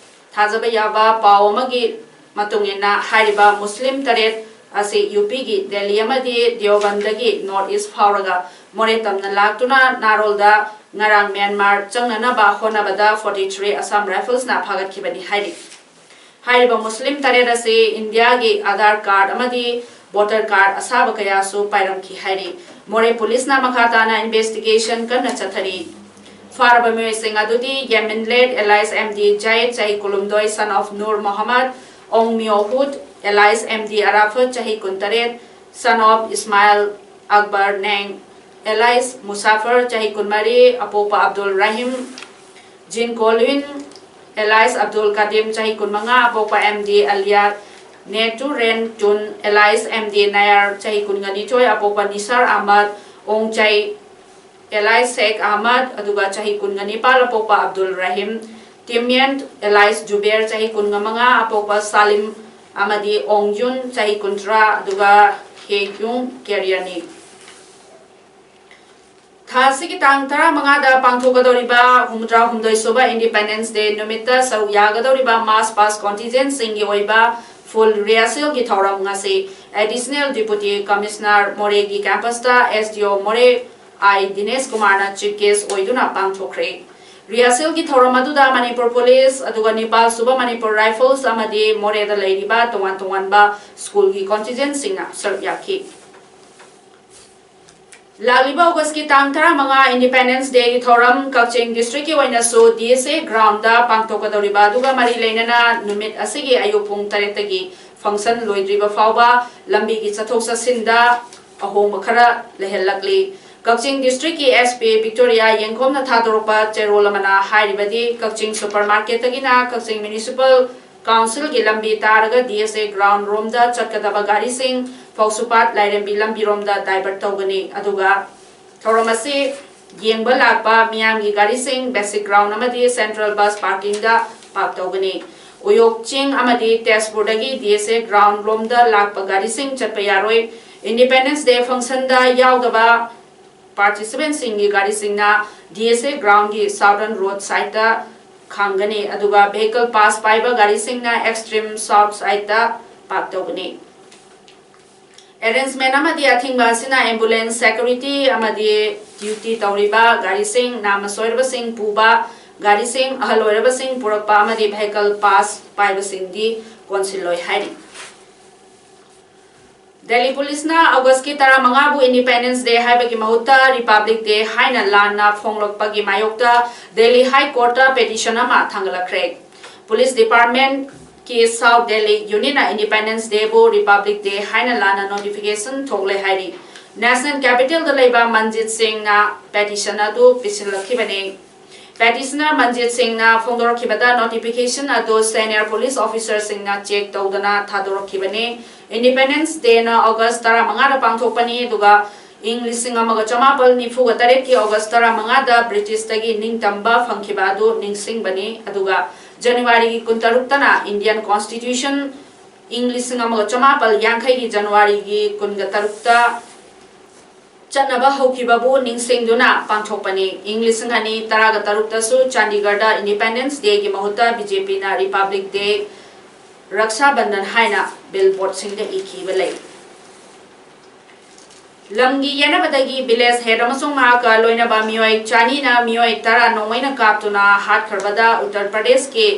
ꯊꯥꯖꯕ ꯌꯥꯕ ꯄꯥꯎ ꯑꯃꯒꯤ ꯃꯇꯨꯡ ꯏꯟꯅ, ꯍꯥꯏꯔꯤꯕ ꯃꯨꯁꯂꯤꯝ ꯇꯔꯦꯠ ꯑꯁꯤ ꯌꯨ ꯄꯤꯒꯤ ꯗꯦꯜꯂꯤ ꯑꯃꯗꯤ ꯗꯤꯑꯣꯕꯟꯗꯒꯤ North East ꯐꯥꯎꯔꯒ ꯃꯣꯔꯦ ꯇꯝꯅ ꯂꯥꯛꯇꯨꯅ ꯅꯥꯔꯣꯜꯗ ꯉꯔꯥꯡ ꯃ꯭ꯌꯥꯟꯃꯥꯔ ꯆꯪꯅꯅꯕ ꯍꯣꯠꯅꯕꯗ forty three Assam Riflesꯅ ꯐꯥꯒꯠꯈꯤꯕꯅꯤ ꯍꯥꯏꯔꯤ꯫ ꯍꯥꯏꯔꯤꯕ ꯃꯨꯁꯂꯤꯝ ꯇꯔꯦꯠ ꯑꯁꯤ ꯏꯟꯗꯤꯌꯥꯒꯤ ꯑꯥꯙꯥꯔ ꯀꯥꯔꯗ ꯑꯃꯗꯤ ꯚꯣꯇꯔ ꯀꯥꯔꯗ ꯑꯁꯥꯕ ꯀꯌꯥꯁꯨ ꯄꯥꯏꯔꯝꯈꯤ ꯍꯥꯏꯔꯤ꯫ ꯃꯣꯔꯦ ꯄꯨꯂꯤꯁꯅ ꯃꯈꯥ ꯇꯥꯅ ꯏꯟꯚꯦꯁꯇꯤꯒꯦꯁꯟ ꯀꯟꯅ ꯆꯠꯊꯔꯤ꯫ ꯐꯥꯔꯕ ꯃꯤꯑꯣꯏꯁꯤꯡ ꯑꯗꯨꯗꯤ ꯌꯦꯃꯤꯟꯂꯦꯠ alias M D Jait, ꯆꯍꯤ ꯀꯨꯟꯍꯨꯝꯗꯣꯏ, son of Nur Mohammad, ꯑꯣꯡ ꯃꯤꯌꯣ ꯍꯨꯠ alias M D Arafat, ꯆꯍꯤ ꯀꯨꯟꯇꯔꯦꯠ, son of Ismail Akbar Neng, alias Musafir, ꯆꯍꯤ ꯀꯨꯟꯃꯔꯤ, ꯑꯄꯣꯛꯄ ꯑꯕꯗꯨꯜ ꯔꯍꯤꯝ꯫ ꯖꯤꯟ ꯀꯣꯂꯨꯏꯟ alias ꯑꯕꯗꯨꯜ ꯀꯗꯤꯝ, ꯆꯍꯤ ꯀꯨꯟꯃꯉꯥ, ꯑꯄꯣꯛꯄ ꯑꯦꯝ ꯗꯤ ꯑꯂꯤꯌꯥ ꯅꯦꯇꯨꯔꯦꯟ ꯇꯨꯟ alias ꯑꯦꯝ ꯗꯤ ꯅꯌꯥꯔ, ꯆꯍꯤ ꯀꯨꯟꯒ ꯅꯤꯊꯣꯏ, ꯑꯄꯣꯛꯄ ꯅꯤꯁꯥꯔ ꯑꯍꯃꯗ ꯑꯣꯡꯆꯩ alias ꯁꯦꯈ ꯑꯍꯃꯗ, ꯑꯗꯨꯒ ꯆꯍꯤ ꯀꯨꯟꯒ ꯅꯤꯄꯥꯜ, ꯑꯄꯣꯛꯄ ꯑꯕꯗꯨꯜ ꯔꯍꯤꯝ꯫ ꯇꯤꯝꯌꯟ alias ꯖꯨꯕꯦꯔ, ꯆꯍꯤ ꯀꯨꯟꯒ ꯃꯉꯥ, ꯑꯄꯣꯛꯄ ꯁꯥꯂꯤꯝ ꯑꯃꯗꯤ ꯑꯣꯡꯌꯨꯟ, ꯆꯍꯤ ꯀꯨꯟꯊ꯭ꯔꯥ, ꯑꯗꯨꯒ ꯍꯦꯌꯨꯡ ꯀꯦꯔꯤꯌꯔꯅꯤ꯫ ꯊꯥ ꯑꯁꯤꯒꯤ ꯇꯥꯡ ꯇꯔꯥꯃꯉꯥꯗ ꯄꯥꯡꯊꯣꯛꯀꯗꯧꯔꯤꯕ ꯍꯨꯝꯐꯨꯇꯔꯥ ꯍꯨꯝꯗꯣꯏ ꯁꯨꯕ Independence Day ꯅꯨꯃꯤꯠꯇ ꯁꯔꯨꯛ ꯌꯥꯒꯗꯧꯔꯤꯕ March Past Contingentꯁꯤꯡꯒꯤ ꯑꯣꯏꯕ full rehearsalꯒꯤ ꯊꯧꯔꯝ ꯉꯁꯤ Additional Deputy Commissioner ꯃꯣꯔꯦꯒꯤ campusꯇ S D O ꯃꯣꯔꯦ ꯑꯥꯏ ꯗꯤꯅꯦꯁ ꯀꯨꯃꯥꯔꯅ chief guest ꯑꯣꯏꯗꯨꯅ ꯄꯥꯡꯊꯣꯛꯈ꯭ꯔꯦ꯫ Rehearsalꯒꯤ ꯊꯧꯔꯝ ꯑꯗꯨꯗ ꯃꯅꯤꯄꯨꯔ Police, ꯑꯗꯨꯒ ꯅꯤꯄꯥꯜ ꯁꯨꯕ ꯃꯅꯤꯄꯨꯔ Rifles ꯑꯃꯗꯤ ꯃꯣꯔꯦꯗ ꯂꯩꯔꯤꯕ ꯇꯣꯉꯥꯟ ꯇꯣꯉꯥꯟꯕ schoolꯒꯤ contingentꯁꯤꯡꯅ ꯁꯔꯨꯛ ꯌꯥꯈꯤ꯫ ꯂꯥꯛꯂꯤꯕ Augustꯀꯤ ꯇꯥꯡ ꯇꯔꯥꯃꯉꯥ Independence Dayꯒꯤ ꯊꯧꯔꯝ ꯀꯛꯆꯤꯡ districtꯀꯤ ꯑꯣꯏꯅꯁꯨ D S A groundꯗ ꯄꯥꯡꯊꯣꯛꯀꯗꯧꯔꯤꯕ ꯑꯗꯨꯒ ꯃꯔꯤ ꯂꯩꯅꯅ ꯅꯨꯃꯤꯠ ꯑꯁꯤꯒꯤ ꯑꯌꯨꯛ ꯄꯨꯡ ꯇꯔꯦꯠꯇꯒꯤ function ꯂꯣꯏꯗ꯭ꯔꯤꯕ ꯐꯥꯎꯕ ꯂꯝꯕꯤꯒꯤ ꯆꯠꯊꯣꯛ ꯆꯠꯁꯤꯟꯗ ꯑꯍꯣꯡꯕ ꯈꯔ ꯂꯩꯍꯜꯂꯛꯂꯤ꯫ ꯀꯛꯆꯤꯡ districtꯀꯤ S P Victoria ꯌꯦꯡꯈꯣꯝꯅ ꯊꯥꯗꯣꯔꯛꯄ ꯆꯦꯔꯣꯜ ꯑꯃꯅ ꯍꯥꯏꯔꯤꯕꯗꯤ, ꯀꯛꯆꯤꯡ supermarketꯇꯒꯤꯅ ꯀꯛꯆꯤꯡ Municipal Councilꯒꯤ ꯂꯝꯕꯤ ꯇꯥꯔꯒ D S A ground ꯔꯣꯝꯗ ꯆꯠꯀꯗꯕ ꯒꯥꯔꯤꯁꯤꯡ ꯐꯧꯁꯨꯄꯥꯠ ꯂꯥꯏꯔꯦꯝꯕꯤ ꯂꯝꯕꯤꯔꯣꯝꯗ divert ꯇꯧꯒꯅꯤ꯫ ꯑꯗꯨꯒ ꯊꯧꯔꯝ ꯑꯁꯤ ꯌꯦꯡꯕ ꯂꯥꯛꯄ ꯃꯤꯌꯥꯝꯒꯤ ꯒꯥꯔꯤꯁꯤꯡ basic ground ꯑꯃꯗꯤ central bus parkingꯗ park ꯇꯧꯒꯅꯤ꯫ ꯎꯌꯣꯛ ꯆꯤꯡ ꯑꯃꯗꯤ ꯇꯦꯖꯄꯨꯔꯗꯒꯤ D S A ground ꯂꯣꯝꯗ ꯂꯥꯛꯄ ꯒꯥꯔꯤꯁꯤꯡ ꯆꯠꯄ ꯌꯥꯔꯣꯏ꯫ Independence Day functionꯗ ꯌꯥꯎꯗꯕ participantꯁꯤꯡꯒꯤ ꯒꯥꯔꯤꯁꯤꯡꯅ D S A groundꯒꯤ southern road sideꯇ ꯈꯥꯝꯒꯅꯤ, ꯑꯗꯨꯒ vehicle pass ꯄꯥꯏꯕ ꯒꯥꯔꯤꯁꯤꯡꯅ extreme south sideꯇ park ꯇꯧꯒꯅꯤ꯫ Arrangement ꯑꯃꯗꯤ ꯑꯊꯤꯡꯕ ꯑꯁꯤꯅ ambulance, security ꯑꯃꯗꯤ duty ꯇꯧꯔꯤꯕ ꯒꯥꯔꯤꯁꯤꯡ, ꯅꯥꯃ ꯁꯣꯏꯔꯕꯁꯤꯡ ꯄꯨꯕ ꯒꯥꯔꯤꯁꯤꯡ, ꯑꯍꯜ ꯑꯣꯏꯔꯕꯁꯤꯡ ꯄꯨꯔꯛꯄ ꯑꯃꯗꯤ vehicle pass ꯄꯥꯏꯕꯁꯤꯡꯗꯤ ꯀꯣꯟꯁꯤꯜꯂꯣꯏ ꯍꯥꯏꯔꯤ꯫ ꯗꯦꯜꯂꯤ ꯄꯨꯂꯤꯁꯅ Augustꯀꯤ ꯇꯔꯥꯃꯉꯥꯕꯨ Independence Day ꯍꯥꯏꯕꯒꯤ ꯃꯍꯨꯠꯇ Republic Day ꯍꯥꯏꯅ ꯂꯥꯟꯅ ꯐꯣꯡꯂꯛꯄꯒꯤ ꯃꯥꯌꯣꯛꯇ ꯗꯦꯜꯂꯤ High Courtꯇ petition ꯑꯃ ꯊꯥꯡꯒꯠꯂꯛꯈ꯭ꯔꯦ꯫ Police Departmentꯀꯤ South Delhi Unitꯅ Independence Dayꯕꯨ Republic Day ꯍꯥꯏꯅ ꯂꯥꯟꯅ notification ꯊꯣꯛꯂꯦ ꯍꯥꯏꯔꯤ꯫ National Capitalꯗ ꯂꯩꯕ ꯃꯟꯖꯤꯠ ꯁꯤꯡꯅ petition ꯑꯗꯨ ꯄꯤꯁꯤꯜꯂꯛꯈꯤꯕꯅꯤ꯫ Petitioner ꯃꯟꯖꯤꯠ ꯁꯤꯡꯅ ꯐꯣꯡꯗꯣꯔꯛꯈꯤꯕꯗ, notification ꯑꯗꯨ senior police officerꯁꯤꯡꯅ check ꯇꯧꯗꯅ ꯊꯥꯗꯣꯔꯛꯈꯤꯕꯅꯤ꯫ Independence Dayꯅ August ꯇꯔꯥꯃꯉꯥꯗ ꯄꯥꯡꯊꯣꯛꯄꯅꯤ, ꯑꯗꯨꯒ ꯏꯪ ꯂꯤꯁꯤꯡ ꯑꯃꯒ ꯆꯃꯥꯄꯜ ꯅꯤꯐꯨꯒ ꯇꯔꯦꯠꯀꯤ August ꯇꯔꯥꯃꯉꯥꯗ Britishꯇꯒꯤ ꯅꯤꯡꯇꯝꯕ ꯐꯪꯈꯤꯕ ꯑꯗꯨ ꯅꯤꯡꯁꯤꯡꯕꯅꯤ꯫ ꯑꯗꯨꯒ Januaryꯒꯤ ꯀꯨꯟꯇꯔꯨꯛꯇꯅ Indian Constitution, ꯏꯪ ꯂꯤꯁꯤꯡ ꯑꯃꯒ ꯆꯃꯥꯄꯜ ꯌꯥꯡꯈꯩꯒꯤ Januaryꯒꯤ ꯀꯨꯟꯒ ꯇꯔꯨꯛꯇ ꯆꯠꯅꯕ ꯍꯧꯈꯤꯕꯕꯨ ꯅꯤꯡꯁꯤꯡꯗꯨꯅ ꯄꯥꯡꯊꯣꯛꯄꯅꯤ꯫ ꯏꯪ ꯂꯤꯁꯤꯡ ꯑꯅꯤ ꯇꯔꯥꯒ ꯇꯔꯨꯛꯇꯁꯨ ꯆꯥꯟꯗꯤꯒꯔꯗ Independence Dayꯒꯤ ꯃꯍꯨꯠꯇ BJPꯅ Republic Day, Raksha Bandhan ꯍꯥꯏꯅ billboardꯁꯤꯡꯗ ꯏꯈꯤꯕ ꯂꯩ꯫ ꯂꯝꯒꯤ ꯌꯦꯟꯅꯕꯗꯒꯤ village head ꯑꯃꯁꯨꯡ ꯃꯍꯥꯛꯀ ꯂꯣꯏꯅꯕ ꯃꯤꯑꯣꯏ ꯆꯅꯤꯅ ꯃꯤꯑꯣꯏ ꯇꯔꯥ ꯅꯣꯡꯃꯩꯅ ꯀꯥꯞꯇꯨꯅ ꯍꯥꯠꯈ꯭ꯔꯕꯗ ꯎꯠꯇꯔ ꯄ꯭ꯔꯗꯦꯁꯀꯤ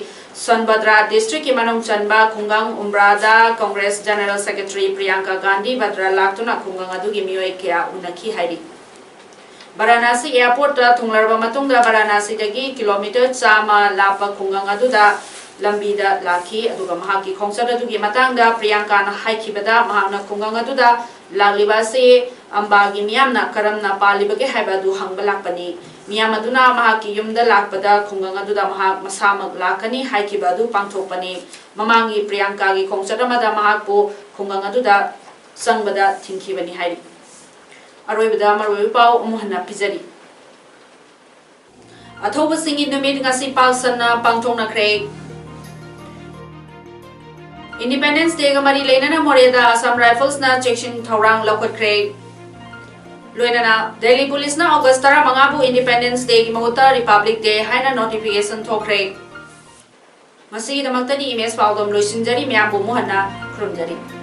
ꯁꯣꯟꯚꯗ꯭ꯔꯥ districtꯀꯤ ꯃꯅꯨꯡ ꯆꯟꯕ ꯈꯨꯡꯒꯪ ꯎꯝꯕ꯭ꯔꯥꯗ Congress General Secretary Priyanka Gandhi Vadra ꯂꯥꯛꯇꯨꯅ ꯈꯨꯡꯒꯪ ꯑꯗꯨꯒꯤ ꯃꯤꯑꯣꯏ ꯀꯌꯥ ꯎꯅꯈꯤ ꯍꯥꯏꯔꯤ꯫ ꯕꯔꯥꯅꯥꯁꯤ airportꯇ ꯊꯨꯡꯂꯔꯕ ꯃꯇꯨꯡꯗ ꯕꯔꯥꯅꯥꯁꯤꯗꯒꯤ kilometre ꯆꯥꯝꯃ ꯂꯥꯞꯄ ꯈꯨꯡꯒꯪ ꯑꯗꯨꯗ ꯂꯝꯕꯤꯗ ꯂꯥꯛꯈꯤ, ꯑꯗꯨꯒ ꯃꯍꯥꯛꯀꯤ ꯈꯣꯡꯆꯠ ꯑꯗꯨꯒꯤ ꯃꯇꯥꯡꯗ ꯄ꯭ꯔꯤꯌꯥꯡꯀꯥꯅ ꯍꯥꯏꯈꯤꯕꯗ, ꯃꯍꯥꯛꯅ ꯈꯨꯡꯒꯪ ꯑꯗꯨꯗ ꯂꯥꯛꯂꯤꯕ ꯑꯁꯤ ꯑꯝꯕꯥꯒꯤ ꯃꯤꯌꯥꯝꯅ ꯀꯔꯝꯅ ꯄꯥꯜꯂꯤꯕꯒꯦ ꯍꯥꯏꯕ ꯑꯗꯨ ꯍꯪꯕ ꯂꯥꯛꯄꯅꯤ꯫ ꯃꯤꯌꯥꯝ ꯑꯗꯨꯅ ꯃꯍꯥꯛꯀꯤ ꯌꯨꯝꯗ ꯂꯥꯛꯄꯗ ꯈꯨꯡꯒꯪ ꯑꯗꯨꯗ ꯃꯍꯥꯛ ꯃꯁꯥꯃꯛ ꯂꯥꯛꯀꯅꯤ ꯍꯥꯏꯈꯤꯕ ꯑꯗꯨ ꯄꯥꯡꯊꯣꯛꯄꯅꯤ꯫ ꯃꯃꯥꯡꯒꯤ ꯄ꯭ꯔꯤꯌꯥꯡꯀꯥꯒꯤ ꯈꯣꯡꯆꯠ ꯑꯃꯗ ꯃꯍꯥꯛꯄꯨ ꯈꯨꯡꯒꯪ ꯑꯗꯨꯗ ꯆꯪꯕꯗ ꯊꯤꯡꯈꯤꯕꯅꯤ ꯍꯥꯏꯔꯤ꯫ ꯑꯔꯣꯏꯕꯗ ꯃꯔꯨꯑꯣꯏꯕ ꯄꯥꯎ ꯑꯃꯨꯛ ꯍꯟꯅ ꯄꯤꯖꯔꯤ꯫ ꯑꯊꯧꯕꯁꯤꯡꯒꯤ ꯅꯨꯃꯤꯠ ꯉꯁꯤ ꯄꯥꯛ ꯁꯟꯅ ꯄꯥꯡꯊꯣꯛꯅꯈ꯭ꯔꯦ꯫ Independence Dayꯒ ꯃꯔꯤ ꯂꯩꯅꯅ ꯃꯣꯔꯦꯗ Assam Riflesꯅ ꯆꯦꯛꯁꯤꯟ ꯊꯧꯔꯥꯡ ꯂꯧꯈꯠꯈ꯭ꯔꯦ꯫ ꯂꯣꯏꯅꯅ ꯗꯦꯜꯂꯤ ꯄꯨꯂꯤꯁꯅ August ꯇꯔꯥꯃꯉꯥꯕꯨ Independence Dayꯒꯤ ꯃꯍꯨꯠꯇ Republic Day ꯍꯥꯏꯅ notification ꯊꯣꯛꯈ꯭ꯔꯦ꯫ ꯉꯁꯤꯒꯤꯗꯃꯛꯇꯗꯤ ꯏꯃꯦꯖ ꯄꯥꯎꯗꯝ ꯂꯣꯏꯁꯤꯟꯖꯔꯤ꯫ ꯃꯌꯥꯝꯕꯨ ꯑꯃꯨꯛ ꯍꯟꯅ ꯈꯨꯔꯨꯝꯖꯔꯤ꯫